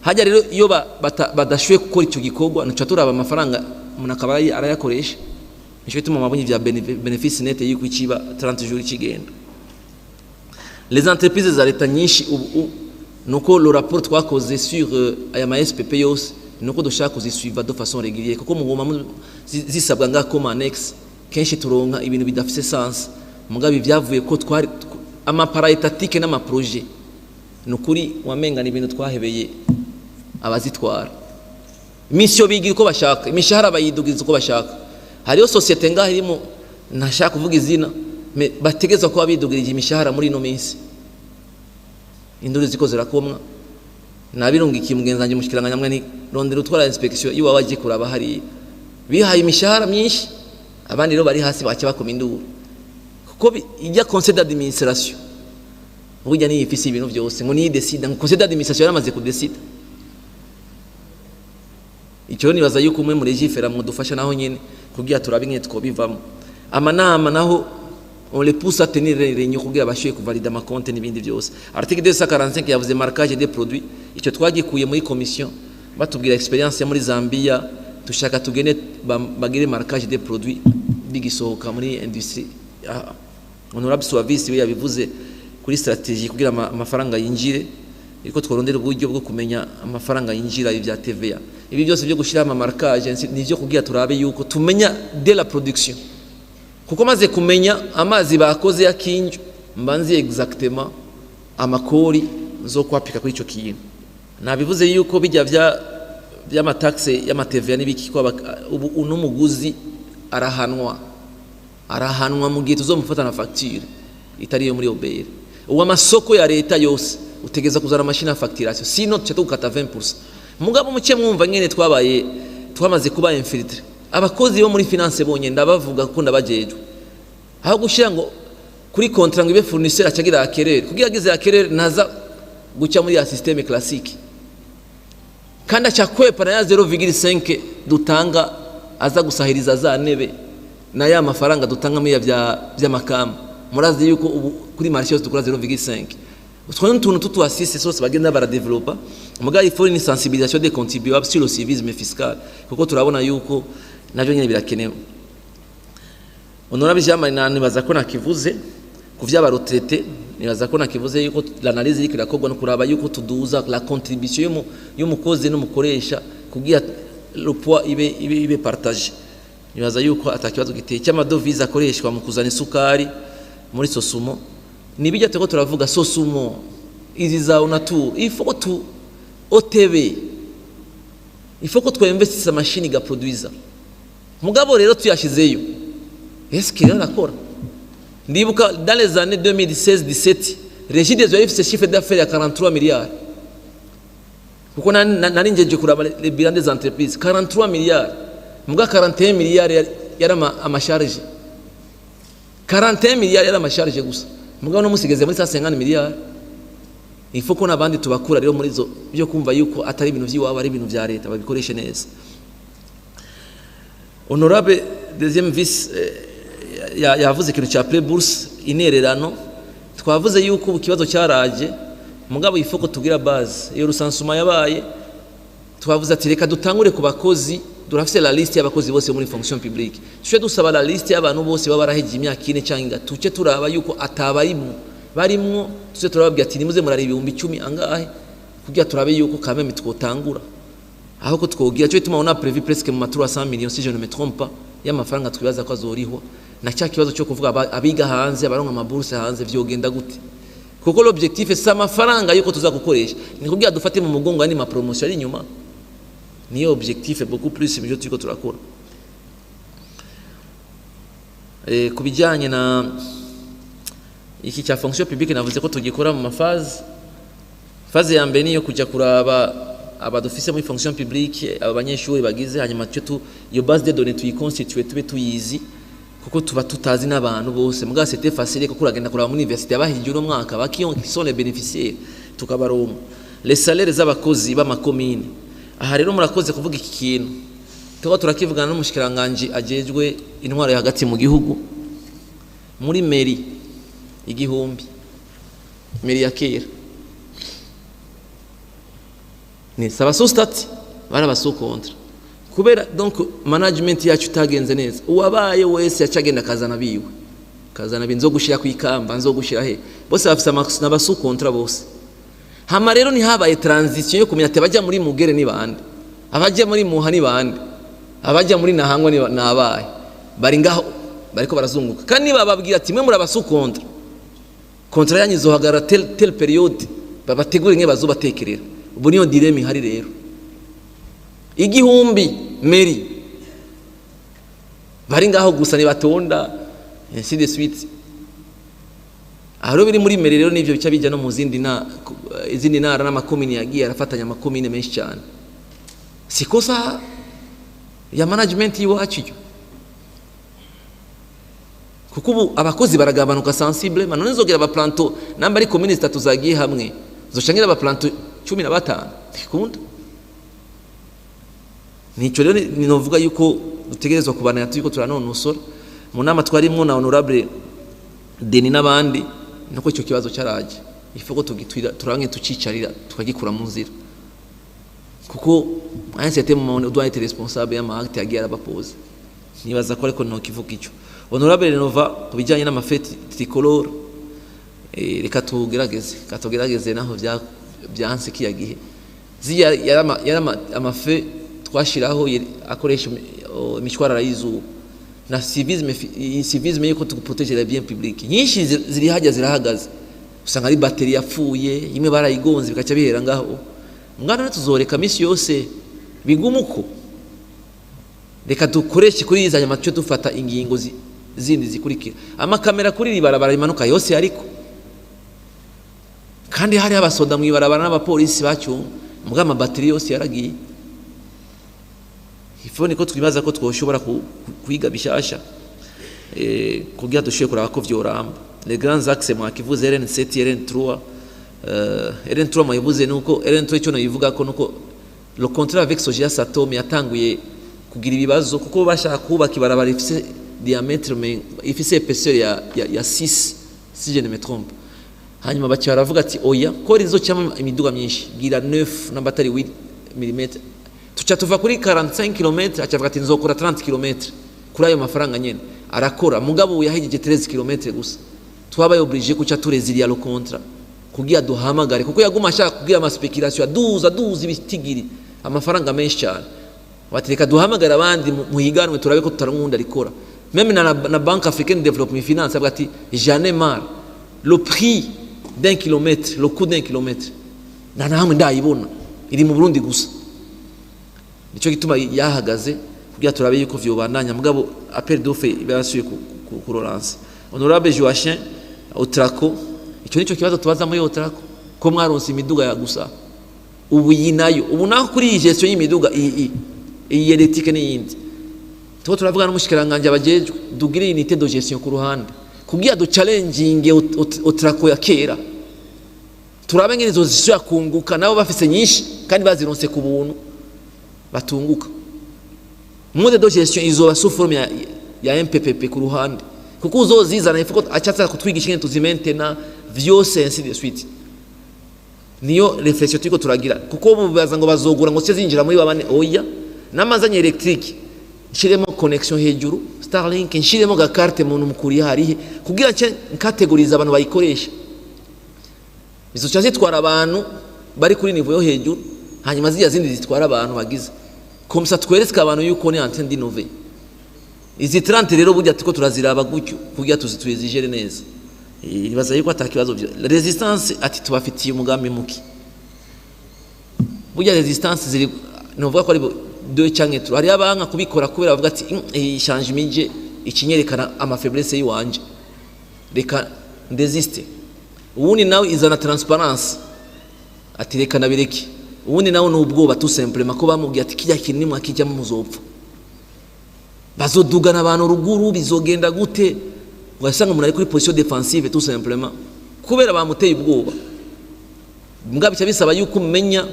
hajya. Rero iyo badashoboye gukora icyo gikorwa, ntuca turaba amafaranga umuntu akaba arayakoresha. Nico gituma mabonye vya bénéfice net yuko ikiba 30 jours ikigenda. Les entreprises za leta nyinshi ubu nuko le rapport twakoze sur aya ma SPP yose, nuko dushaka kuzisuiva de façon régulière, kuko muguma zisabwa nga comme annexe, kenshi turonka ibintu bidafise sens. Mugabe ibyavuye ko twari ama paraétatiques n'ama projet, nukuri wamenga ni ibintu twahebeye abazitwara. Mission bigira uko bashaka, imishahara bayidugiza uko bashaka. Hariho société ngaho irimo, ntashaka kuvuga izina, mais bategezwa kuba bidugirije imishahara muri ino minsi, induru ziko zirakomwa. Nabirungikiye mugenzi wanjye mushikiranganya mwe ni rondera utwara inspection iwawe aje kuraba hariya bihaye imishahara myinshi, abandi rero bari hasi baca bakoma induru, kuko ijya conseil d'administration burya niyo ifise ibintu byose, ngo niyo décide, ngo conseil d'administration yaramaze kudesida. Icyo nibaza yuko umwe muri jifera mudufasha naho nyene kugira turabe ingene twobivamo. Amanama naho, on les pousse à tenir les réunions kugira bashoboye kuvalida ama compte n'ibindi byose. Article 245 yavuze marquage des produits, icyo twagikuye muri commission, batubwira expérience ya muri Zambia, dushaka tugene bagire marquage des produits bigisohoka muri industrie. Honorable Suavis we yabivuze kuri stratégie kugira amafaranga yinjire, iko tworondera uburyo bwo kumenya amafaranga yinjira ibya TVA. Ibi byose byo gushyira ama marquage ni byo kugira turabe yuko tumenya de la production, kuko maze kumenya amazi bakoze ya kinju mbanzi exactement amakori zo kwapika kuri ico kintu. Nabivuze yuko bijya vya By'ama taxes, y'ama TVA n'ibiki, ko ubu uno muguzi arahanwa mu gihe tuzomufata na facture itari iyo muri OBR. Ubu amasoko ya leta yose utegeza kuzana machine ya facturation, sinon tuca tugukata 20%. Mugabo muce mwumva nyene twabaye twamaze kuba infiltré. Abakozi bo muri finance bonye, ndabavuga ko ndabajejwe, aho gushira ngo kuri contrat ngo ibe fournisseur, acagira acquéreur, kugira agize acquéreur ntaza guca muri ya système classique, kandi aca kwepa na ya 0,5 dutanga aza gusahiriza za nebe na ya mafaranga dutanga muri ya bya by'amakamba. Murazi yuko ubu kuri marché yose dukora 0,5. Utwo ni utuntu tutu assiste sose bagenda baradevelopa. Mugabo il faut une sensibilisation des contribuables sur le civisme fiscal, kuko turabona yuko navyo nyene birakenewe. Honorable Jean Marie, nibaza ko nakivuze ku vy'aba retraités, nibaza ko nakivuze yuko l'analyse iriko irakorwa no kuraba yuko tuduza la contribution y'umukozi n'umukoresha kugira le poids ibe partagé. Nibaza yuko atakibazo giteye. Cy'ama devises akoreshwa mu kuzana isukari muri Sosumo, nibijya turiko turavuga Sosumo izi za Onatur, il faut tu OTB, il faut ko twinvestissa machine gaproduisa. Mugabo rero tuyashizeyo, est-ce que rero arakora? Ndibuka dans les années 2016 17, Regideso yari ifise chiffre d'affaires ya 43 milliards, kuko nari njeje kuraba les bilans des entreprises. 43 milliards, muga 41 milliards yari ama charges, 41 milliards yari ama charges gusa. Mugabo no musigeze muri 150 milliards. Il faut ko n'abandi tubakura rero muri zo byo kumva yuko atari ibintu by'iwabo, ari ibintu vya leta, babikoreshe neza. Honorable deuxième vice yavuze ikintu cya prêt-bourse, intererano. Twavuze yuko ubu ikibazo cyaraje, mugabo il faut ko tugira base. Iyo recensement yabaye, twavuze ati reka dutangure ku bakozi. Turafise la liste y'abakozi bose muri fonction publique, tuce dusaba la liste y'abantu bose baba barahejeje imyaka 4 cyangwa ingatu, tuce turaba yuko atabarimwo barimwo, tuce turababwira ati nimuze murara 10,000 angahe, kugira turabe yuko quand même twotangura aho ko twogira. Cyo bituma on a prévu presque mu 300 millions, si je ne me trompe pas, y'amafaranga twibaza ko azorihwa. Na cya kibazo cyo kuvuga abiga hanze, abaronka ama bourses hanze, vyogenda gute? Kuko l'objectif, c'est amafaranga yuko tuza gukoresha ni kugira dufate mu mugongo andi ma promotion ari inyuma. Niyo objectif beaucoup plus ibyo turiko turakora. Ku bijyanye na iki cya fonction publique, navuze ko tugikora mu ma phases. Phase ya mbere niyo kujya kuraba abadufise muri fonction publique, aba banyeshuri bagize, hanyuma tujye tu iyo base de données tuyiconstitue, tube tuyizi, kuko tuba tutazi n'abantu bose. Mugabo c'était facile, kuko uragenda kuraba muri université abahigiye uno mwaka baki qui sont les bénéficiaires, tukabaronka. Les salaires z'abakozi b'amakomine, aha rero murakoze kuvuga iki kintu. Tuba turakivugana n'umushikiranganje ajejwe intwaro hagati mu gihugu. Muri mairie 1000, mairie ya kera, ni saba sous-statut, bari sous contrat, kubera donc management yacu itagenze neza. Uwabaye wese yacagenda akazana biwe, kazana binzo gushira kwikamba, nzo gushira he, bose bafise n'aba sous contrat bose. Hama rero ntihabaye transition yo kumenya ati abajya muri Mugere ni bande, abajya muri Muha ni bande, abajya muri Nahangwa ni nabaye. Bari ngaho bariko barazunguka, kandi bababwira ati mwe muri aba sous contrat, contrat yanyu izohagarara tel tel période, babategure nke bazobatekerera. Ubu niyo dilemme ihari rero. 1000 mairie bari ngaho gusa ntibatonda, ainsi de suite. Aho rero biri muri mairie rero, nivyo bica bijya no mu zindi na izindi ntara n'amakomini yagiye arafatanya, amakomine menshi cyane. Si kosa ya management y'iwacu yo, kuko ubu abakozi baragabanuka sensible. None nzogera aba planton, namba ari komine zitatu zagiye hamwe, zoshangira aba planton 15, ntikunda. Nico rero ninovuga yuko dutegerezwa kubana turiko turanonosora. Mu nama twarimwo na honorable Deni n'abandi, nuko icyo kibazo cyaraje, il faut ko tugitwira turange tucicarira tukagikura mu nzira, kuko à un certain moment on doit être responsable y'ama actes yagiye arabapoza. Nibaza ko ariko ntokivuga icyo. Honorable Renova, ku bijyanye n'ama feux tricolores, reka tugerageze naho bya byanse kiya gihe. Ziya yari ama feux twashiraho akoresha imishwarara y'izuba na civisme, civisme yuko tuprotéger les biens publics. Nyinshi ziri hajya zirahagaze, usanga ari batterie yapfuye, imwe barayigonze, bikaca bihera ngaho. Mwana tuzoreka misi yose. Bigume uko, reka dukoreshe kuri izi, hanyuma tuce dufata ingingo zindi zikurikira. Amakamera kuri iri barabara rimanuka yose, ariko kandi hari abasoda mu ibarabara n'abapolisi bacyumva, mbwa amabatiri yose yaragiye. Ifo niko twibaza ko twoshobora kwiga bishasha kugira dushobore kuraba ko vyoramba. Les grands axes mwakivuze, RN7, RN3. RN3 mwayivuze, nuko RN3 icyo nayivuga ko nuko le contrat avec Sogea Satom yatanguye kugira ibibazo, kuko bashaka kubaka ibarabara ifise diamètre mais ifise épaisseur ya 6, si je ne me trompe. Hanyuma baca baravuga ati: "Oya, ko rizocamo imiduga myinshi, gira 9 namba atari 8 mm." Tuca tuva kuri 45 km, acavuga ati: "Nzokora 30 km kuri ayo mafaranga nyene." Arakora, mugabo ubu yahejeje 13 km gusa. Twabaye obligé kuca turezilia le contrat kugira duhamagare, kuko yaguma ashaka kugira ama spéculation, aduza aduza ibitigiri, amafaranga menshi cyane. Bati: "Reka duhamagare abandi muhiganwe, turabe ko tutaramwunda rikora." Même na Banque africaine de développement finance avuga ati: "J'en ai marre, le prix d'un kilomètre, le coût d'un kilomètre, nta na hamwe ndayibona, iri mu Burundi gusa." Nicyo gituma yahagaze kugira turabe yuko vyobandanya, mugabo appel d'offre barasuye ku relance. Honorable Joachim, Otraco, icyo nicyo kibazo tubaza muri Otraco: ko mwaronse imiduga ya gusa, ubu iyi nayo, ubu naho kuri iyi gestion y'imiduga iyi électrique n'iyindi, tuba turavuga n'umushikiranganje abajejwe dugire unité de gestion ku ruhande kugira du challenging Otraco ya kera, turabe ngene izo zishobora kunguka. Nabo bafise nyinshi kandi bazironse ku buntu, batunguka. Mode de gestion izoba sous forme ya MPPP ku ruhande, kuko uzozizana ifuko acaza kutwigisha ingene tuzimentena vyose, ainsi de suite. Niyo réflexion turiko turagira, kuko mubaza ngo bazogura ngo zinjira muri babane. Oya, n'amazanye électrique, nshiremo connexion hejuru, Starlink, nshiremo ga carte muntu mukuri harihe, kugira nce nkategoriza abantu bayikoresha. Bizoca zitwara abantu bari kuri niveau yo hejuru, hanyuma ziriya zindi zitwara abantu bagize comme ça, twereke abantu yuko ni en train d'innover. Izi 30 rero burya turiko turaziraba gutyo kugira tuzigere neza. Nibaza yuko ata kibazo. Résistance, ati tubafitiye umugambi muki? Burya résistance ziri, novuga ko ari deux canke trois. Hariyo abanka kubikora kubera bavuga ati: "Iyi changement ije ikinyerekana ama faiblesse yiwanje, reka ndésiste." Ubundi nawe izana transparence, ati: "Reka nabireke." Ubundi nawe ni ubwoba, tout simplement, ko bamubwiye ati: "Kijya kintu nimwakijyamo muzopfa, bazodugana abantu ruguru, bizogenda gute?" Ugasanga umuntu ari kuri position défensive, tout simplement kubera bamuteye ubwoba. Mbwa bica bisaba yuko umenya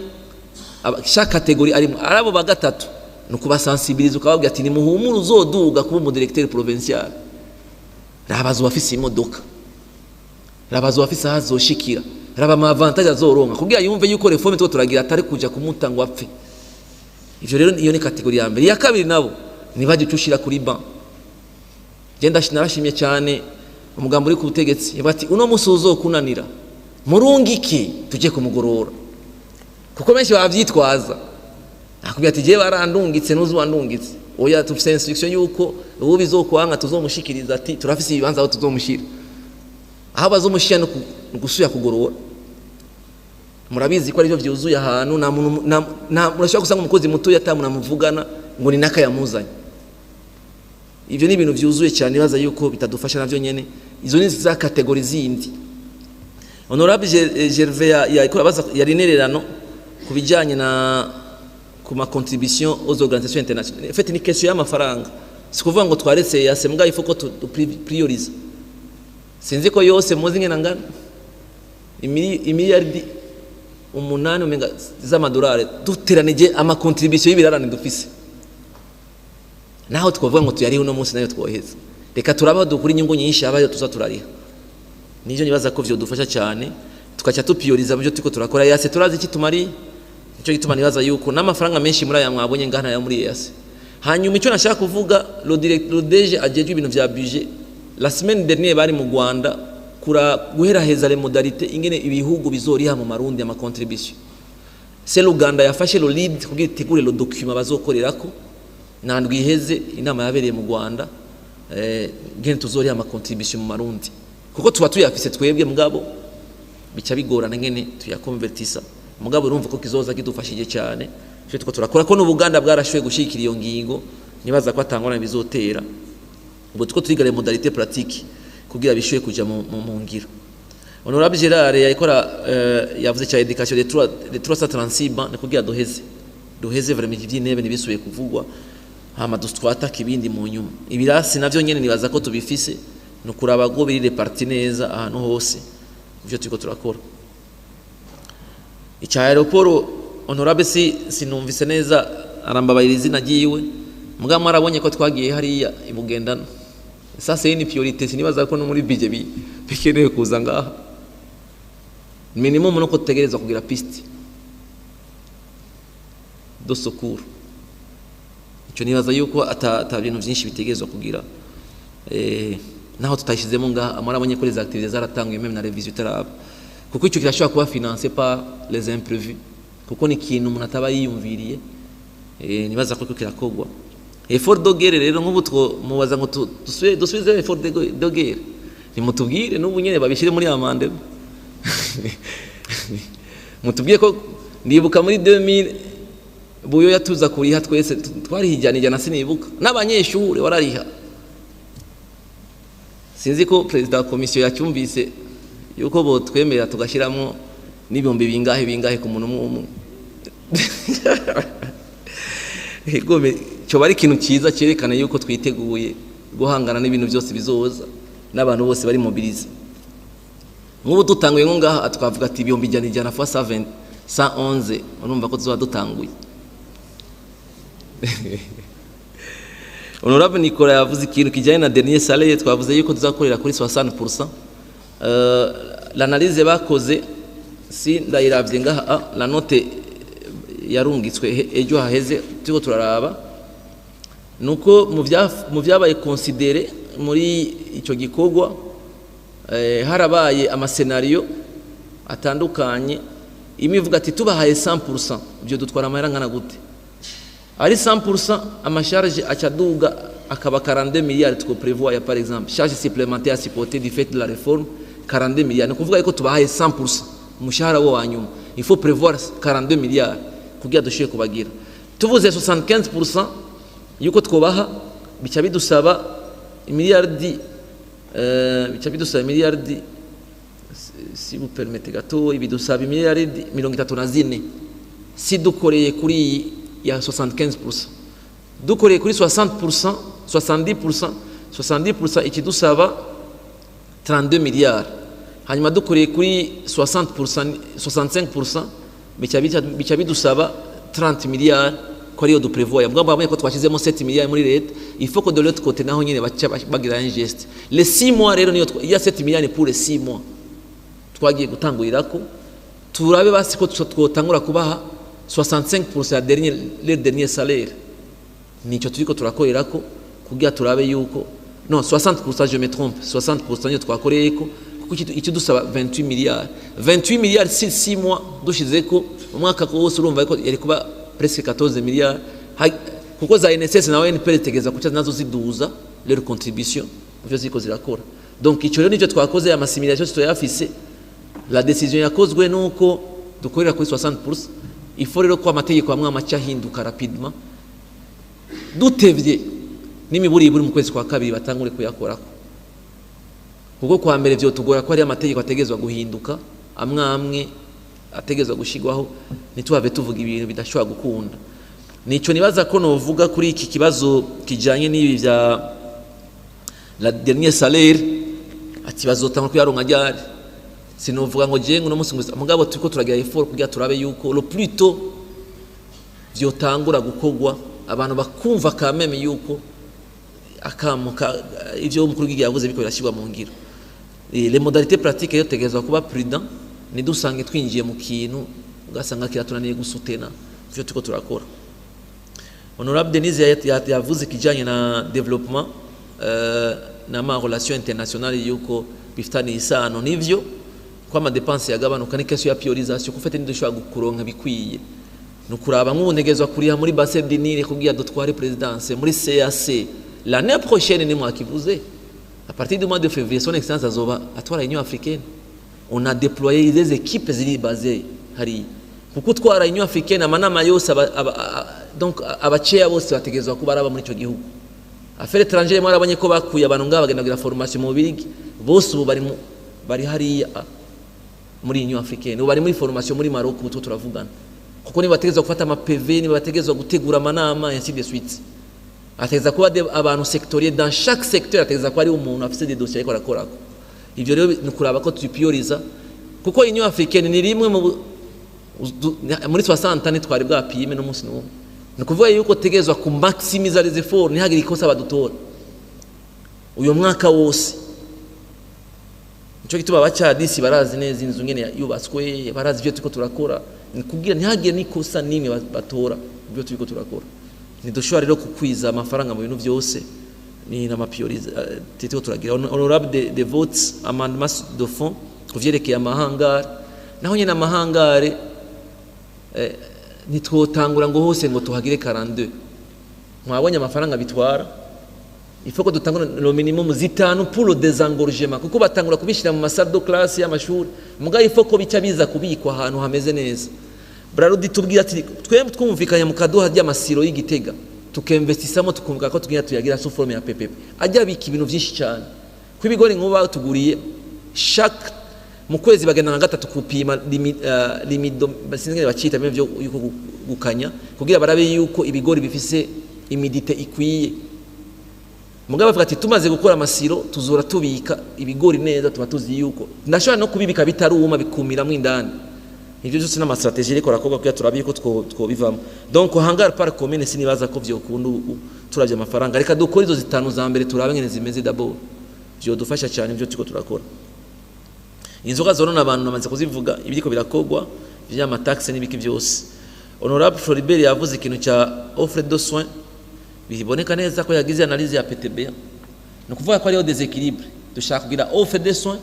chaque catégorie arimo. Ari abo ba gatatu, ni ukubasensibiliza, ukababwira ati: "Nimuhumure, uzoduga kuba umudirecteur provincial, raba azoba afise imodoka, raba azoba afise aho azoshikira, raba ama avantage azoronka," kugira yumve yuko réforme tuko turagira atari kuja kumuta ngo apfe. Ivyo rero, iyo ni catégorie ya mbere. Iya kabiri nabo ntibajye uca ushira kuri ban. Genda, narashimye cyane umugambo uri ku butegetsi, yavuga ati: "Uno musi uzokunanira, murungike tujye kumugorora," kuko benshi bavyitwaza, akubwira ati: "Jewe barandungitse, ntuzi wandungitse." Oya, tufise instruction yuko ubu bizokwanga tuzomushikiriza, ati turafise ibibanza aho tuzomushira, aho bazomushira no gusubira kugorora. Murabizi ko arivyo vyuzuye ahantu, nta muntu murashobora gusanga umukozi mutoya ata muntu amuvugana ngo ni naka yamuzanye. Ivyo ni ibintu vyuzuye cyane, nibaza yuko bitadufasha navyo nyene. Izo ni za catégories zindi. Honorable Gervais abaza yari intererano ku bijyanye na ku ma contribution aux organisations internationales. En fait, ni question y'amafaranga, si kuvuga ngo twaretse yase, mbwa il faut ko tu priorise. Sinzi ko yose muzi ngena ngana imiliyaridi 8 umenga z'amadolari, duteranije ama contribution y'ibirarane dufise, naho twavuga ngo tuyariho uno munsi nayo twoheza. Reka turabaho dukura inyungu nyinshi, abayo tuza turariha. Nivyo nibaza ko vyodufasha cyane, tukaca tupiyoriza mu byo turiko turakora. Yase turazi iki tumari, nicyo gituma nibaza yuko n'amafaranga menshi muri aya mwabonye ngana ya muri yase. Hanyuma icyo nashaka kuvuga, le direct, le DG ajejwe ibintu vya budget, la semaine dernière bari mu Rwanda kura guheraheza les modalités ingene ibihugu bizoriha mu Marundi ama contribution. C'est l'Uganda yafashe le lead kugira itegure le document bazokorerako. Nandwi iheze inama yabereye mu Rwanda, ngene tuzoriha ama contribution mu Marundi, kuko tuba tuyafise twebwe, mugabo bica bigorana ngene tuyakonvertisa. Mugabo urumva ko kizoza kidufashije cyane. Ivyo turiko turakora ko n'Ubuganda bwarashoboye gushigikira iyo ngingo, nibaza ko atangorane bizotera. Ubu turiko turiga les modalités pratiques kugira bishoboye kuja mu ngiro. Honorable Gerard yarikora yavuze cya éducation de 336 bancs, ni kugira duheze vraiment ivy'intebe ntibisubiye kuvugwa, hama twataka ibindi mu nyuma. Ibirasi navyo nyene nibaza ko tubifise, ni ukuraba ko biri répartis neza ahantu hose. Ivyo turiko turakora. Icya aéroport, honorable sinumvise neza, arambabarira izina ryiwe, mugabo mwarabonye ko twagiye hariya i Bugendana. Ça, c'est une priorité, sinibaza ko no muri budget bikenewe kuza ngaha. Minimum nuko tutegerezwa kugira piste de secours. Icyo nibaza yuko ata bintu byinshi bitegerezwa kugira, naho tutayishizemo ngaha. Mwarabonye ko les activités zaratanguye même na révision itaraba, kuko icyo kirashobora kuba financé par les imprévus, kuko ni ikintu umuntu ataba yiyumviriye. Nibaza ko kirakogwa. Effort de guerre rero, nk'ubu two mubaza ngo dusubize effort de guerre, nimutubwire n'ubu nyene babishyire muri amendement, mutubwiye ko ndibuka muri 2000 buyo yatuza kuriha twese twarihijyana ijana, sinibuka n'abanyeshure warariha. Sinzi ko perezida wa komisiyo yacyumvise yuko botwemerera tugashyiramo n'ibihumbi bingahe bingahe ku muntu umwe umwe. Ego, cyoba ari ikintu cyiza cyerekana yuko twiteguye guhangana n'ibintu byose bizoza n'abantu bose bari mobilisés. Nk'ubu dutanguye nko ngaha twavuga ati ibihumbi ijana ijana fois 120, 111, urumva ko tuzoba dutanguye. Honorable Nicolas yavuze ikintu kijyanye na dernier salaire. Twavuze yuko tuzakorera kuri 60%. L'analyse bakoze si ndayiravye ngaha, la note yarungitswe ejo haheze, turiko turaraba nuko mu vyabaye considéré muri ico gikorwa, harabaye ama scénario atandukanye. Imwe ivuga ati tubahaye 100% ibyo dutwara amahera angana gute? Ari 100%, ama charge acaduga akaba 42 milliards two prévoit, par exemple charge supplémentaire à supporter du fait de la réforme 42 milliards. Ni kuvuga yuko tubahaye 100% umushahara wo wa nyuma, il faut prévoir 42 milliards kugira dushoboye kubagira. Tuvuze 75% yuko twobaha, bica bidusaba miliyardi, bica bidusaba miliyardi, si vous permettez gato, bidusaba miliyardi 34 si dukoreye kuri iyi ya 75%. Dukoreye kuri 60%, 70%, 70% ikidusaba 32 milliards. Hanyuma dukoreye kuri 60%, 65%, bica bidusaba 30 milliards, ko ariyo duprévoya. Mugabo babonye ko twashyizemo 7 milliards muri leta, il faut que de l'autre côté naho nyine baca bagira un geste. Les 6 mois rero niyo il y a 7 milliards pour les 6 mois twagiye gutangurirako, turabe basi ko twotangura kubaha 65% ya dernier, le dernier salaire. Nico turiko turakorerako kugira turabe yuko, non, 60%, je me trompe, 60% niyo twakoreyeko, kuko icyo dusaba 28 milliards, 28 milliards si 6 mois dushizeko umwaka wose, urumva ko yari kuba presque 14 milliards, kuko za INSS na ONPR zitegeza kuca nazo ziduza leur contribution muvyo ziko zirakora. Donc ico rero nicyo twakoze, ama simulation tuyafise. La décision yakozwe nuko dukorera kuri 60%. Il faut rero ko amategeko amwe amaca ahinduka rapidement, dutevye n'imiburiburi mu kwezi kwa kabiri batangure kuyakorako, kuko kwa mbere vyo tugora ko hari amategeko ategezwa guhinduka, amwe amwe ategezwa gushigwaho, ntituhave tuvuga ibintu bidashobora gukunda. Nico nibaza ko novuga kuri iki kibazo kijanye n'ibi vya la dernier salaire, ati bazotanga kuyaronka ryari. Sinovuga ngo je ngo no musi, mugabo turiko turagira effort kugira turabe yuko le plus tôt vyotangura gukogwa, abantu bakumva quand même yuko akamo ivyo umukuru w'igihugu yavuze biko birashyirwa mu ngiro. Les modalités pratiques yo tegerezwa kuba prudent, ntidusange twinjiye mu kintu ugasanga kiratunaniye gusutena ivyo turiko turakora. Honorable Denise yavuze kijanye na développement na ma relation internationale, yuko bifitaniye isano. Nivyo ko ama dépenses yagabanuka, ni question ya priorisation, ko fete ntidushobora kuronka bikwiye. Nukuraba nk'ubu ntegerezwa kuriha muri bassin du Nil kugira dutware présidence muri CAC l'année prochaine. Ni mwakivuze, à partir du mois de février son excellence azoba atwara Union africaine. On a déployé des équipes ziri basées hari. Kuko utwara Union Africaine, amanama yose donc abaceya bose bategerezwa kuba araba muri ico gihugu. Affaires étrangères, mwarabonye ko bakuye abantu ngaha bagenda kugira formation mu Bubirigi. Bose ubu bari hariya muri Union Africaine, ubu bari muri formation muri Maroc. Ubu turavugana kuko niba bategerezwa gufata ama PV, niba bategerezwa gutegura amanama, ainsi de suite. Ategereza kuba abantu sectoriel, dans chaque secteur ategereza kuba ari umuntu afise des dossiers ariko arakorako. Ivyo rero ni kuraba ko tuprioriza, kuko Union Africaine ni rimwe mu muri 60 ntitwari bwapime n'umunsi n'umwe. Ni ukuvuga yuko tegerezwa ku maximiza les efforts, ntihagire ikosa badutora uyu mwaka wose. Nico gituma abacadisi barazi neza inzu ngene yubatswe, barazi ivyo turiko turakora. Ni kugira ntihagire n'ikosa n'imwe batora ibyo turiko turakora. Ntidushobora rero kukwiza amafaranga mu bintu byose, ni n'amaprioriza turiko turagira. Honorable de votes, amendement de fond kuvyerekeye amahangare. Naho nyene amahangare, ntitwotangura ngo hose ngo tuhagire 42. Mwabonye amafaranga bitwara. Il faut ko dutangura le minimum zitanu pour le désengorgement, kuko batangura kubishyira mu masalle de classe y'amashuri. Muga il faut ko bica biza kubikwa ahantu hameze neza. Brarudi tubwira ati twe twumvikanye mu kaduha ry'amasilo y'Igitega, tukinvestisamo, tukumva ko tugira tuyagira sous forme ya PPP, ajya abika ibintu byinshi cyane. Ko ibigori nk'ubu batuguriye, chaque mu kwezi bagenda nka gatatu kupima limido, sinzi bacita bimwe byo yuko gukanya, kugira barabe yuko ibigori bifise humidité ikwiye. Mugabo bavuga ati tumaze gukora amasilo tuzora tubika ibigori neza, tuba tuzi yuko ndashobora no kubibika bitaruma, bikumiramo indani. Ivyo byose n'ama stratégie ariko rakorwa kugira turabe yuko twobivamo. Donc hangar par commune sinibaza ko vyokunda turavye amafaranga. Reka dukore izo zitanu za mbere, turabe ngene zimeze d'abord, vyodufasha cyane ivyo turiko turakora. Inzoga zonona abantu namaze kuzivuga, ibiriko birakogwa vy'ama taxe n'ibiki byose. Honorable Floribert yavuze ikintu cya offre de soins, biboneka neza ko yagize analyse ya PTB. Ni ukuvuga ko hariho déséquilibre. Dushaka kugira offre de soins,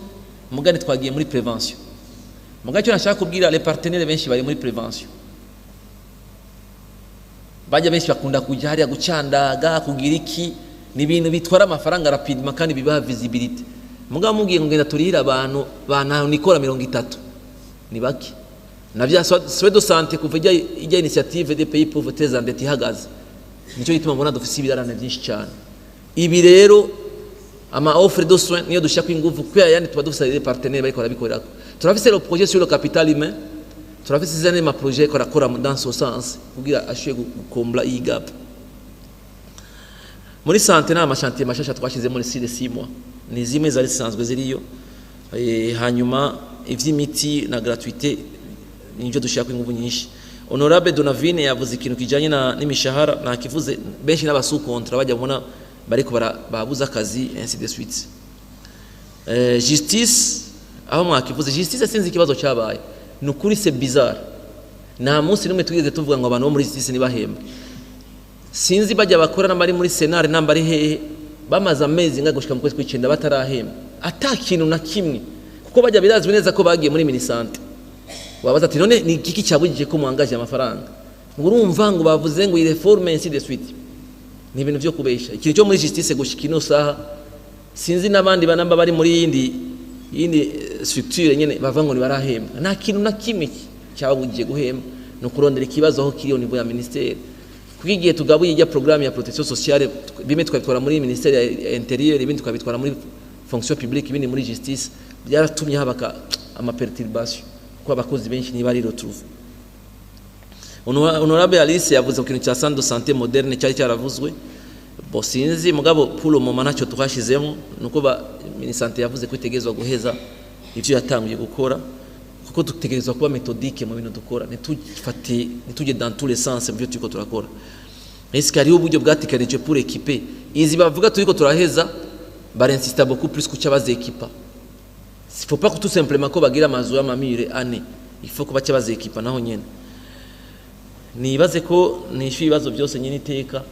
mugani twagiye muri prévention. Mugani icyo nashaka kubwira les partenaires, benshi bari muri prévention. Bajya benshi bakunda kujya hariya gucandaga, kugira iki, ni ibintu bitwara amafaranga rapidement kandi bibaha visibilité. Mugabo mubwiye ngo ngenda turihire abantu bantu nikora 30, ni bake. Na bya soins de santé, kuva ijya initiative des pays pauvres très endettés ihagaze, nicyo gituma mbona dufise ibirarane byinshi cyane. Ibi rero ama offre de soins niyo dushaka ingufu, kubera yandi tuba dufise des partenaires bariko barabikorerako. Turafise le projet sur le capital humain, turafise izindi ma projet ariko arakora dans ce sens kugira ashoboye gukombla iyi gap. Muri santé nta machantier mashasha twashize muri 6 mois, ni zimwe zari zisanzwe ziriyo. Hanyuma ivy'imiti na gratuité nivyo dushaka ingufu nyinshi. Honorable Donavine yavuze ikintu kijanye na n'imishahara, nakivuze, benshi n'aba sous contrat bajya kubona bariko babuza akazi, ainsi de suite. Justice aho mwakivuze, justice sinzi ikibazo cyabaye, ni ukuri c'est bizarre. Nta munsi n'umwe twigeze tuvuga ngo abantu bo muri justice ntibahembwe. Sinzi bajya bakora n'abari muri senare namba ari hehe, bamaze amezi nga gushika mu kwezi kw'icenda batarahembwa ata kintu na kimwe, kuko bajya birazwi neza ko bagiye muri minisante. Wabaza ati none ni iki cyabujije ko muhangaje amafaranga? Ngo urumva ngo bavuze ngo iyi réforme, ainsi de suite. Ni ibintu byo kubesha. Ikintu cyo muri justice gushika ino saha sinzi n'abandi banamba bari muri yindi structure nyene bavuga ngo ntibarahembwa. Nta kintu na kimwe cyababujije guhemba, ni ukurondera ikibazo aho kiri au niveau ya ministère. Kuko igihe tugabuye ijya programme ya protection sociale, bimwe twabitwara muri ministère ya intérieur, ibindi twabitwara muri fonction publique, ibindi muri justice, byaratumye haba ama perturbation kuko abakozi benshi ntibari retrouve. Honorable Alice yavuze ku kintu cya centre de santé moderne cyari cyaravuzwe. Bo sinzi, mugabo pour le moment ntacyo twashizemo, nuko ba minisante yavuze ko itegerezwa guheza ivyo yatanguye gukora, kuko dutegerezwa kuba méthodique mu bintu dukora, ntitufate, ntitujye dans tous les sens mu byo turiko turakora. Est-ce que hariho uburyo bwateganijwe pour équiper izi bavuga turiko turaheza? Barinsista beaucoup plus ku cyabazekipa. Il faut pas que tout simplement ko bagira amazu y'amamire ane, il faut ko baca bazekipa naho nyene. Nibaze ko nishyuye ibibazo byose nyine iteka,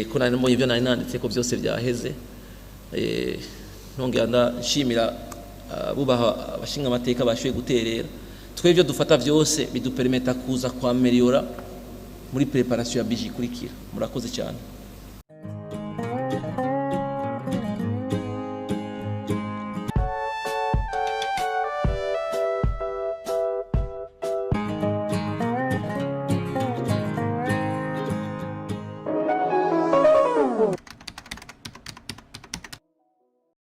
ko nari mbonye ibyo nari nanditse ko byose byaheze. Ntongera ndashimira bubaha abashinga amateka bashoboye guterera. Twe ibyo dufata byose bidupermeta kuza kwameliora muri préparation ya budget ikurikira. Murakoze cyane.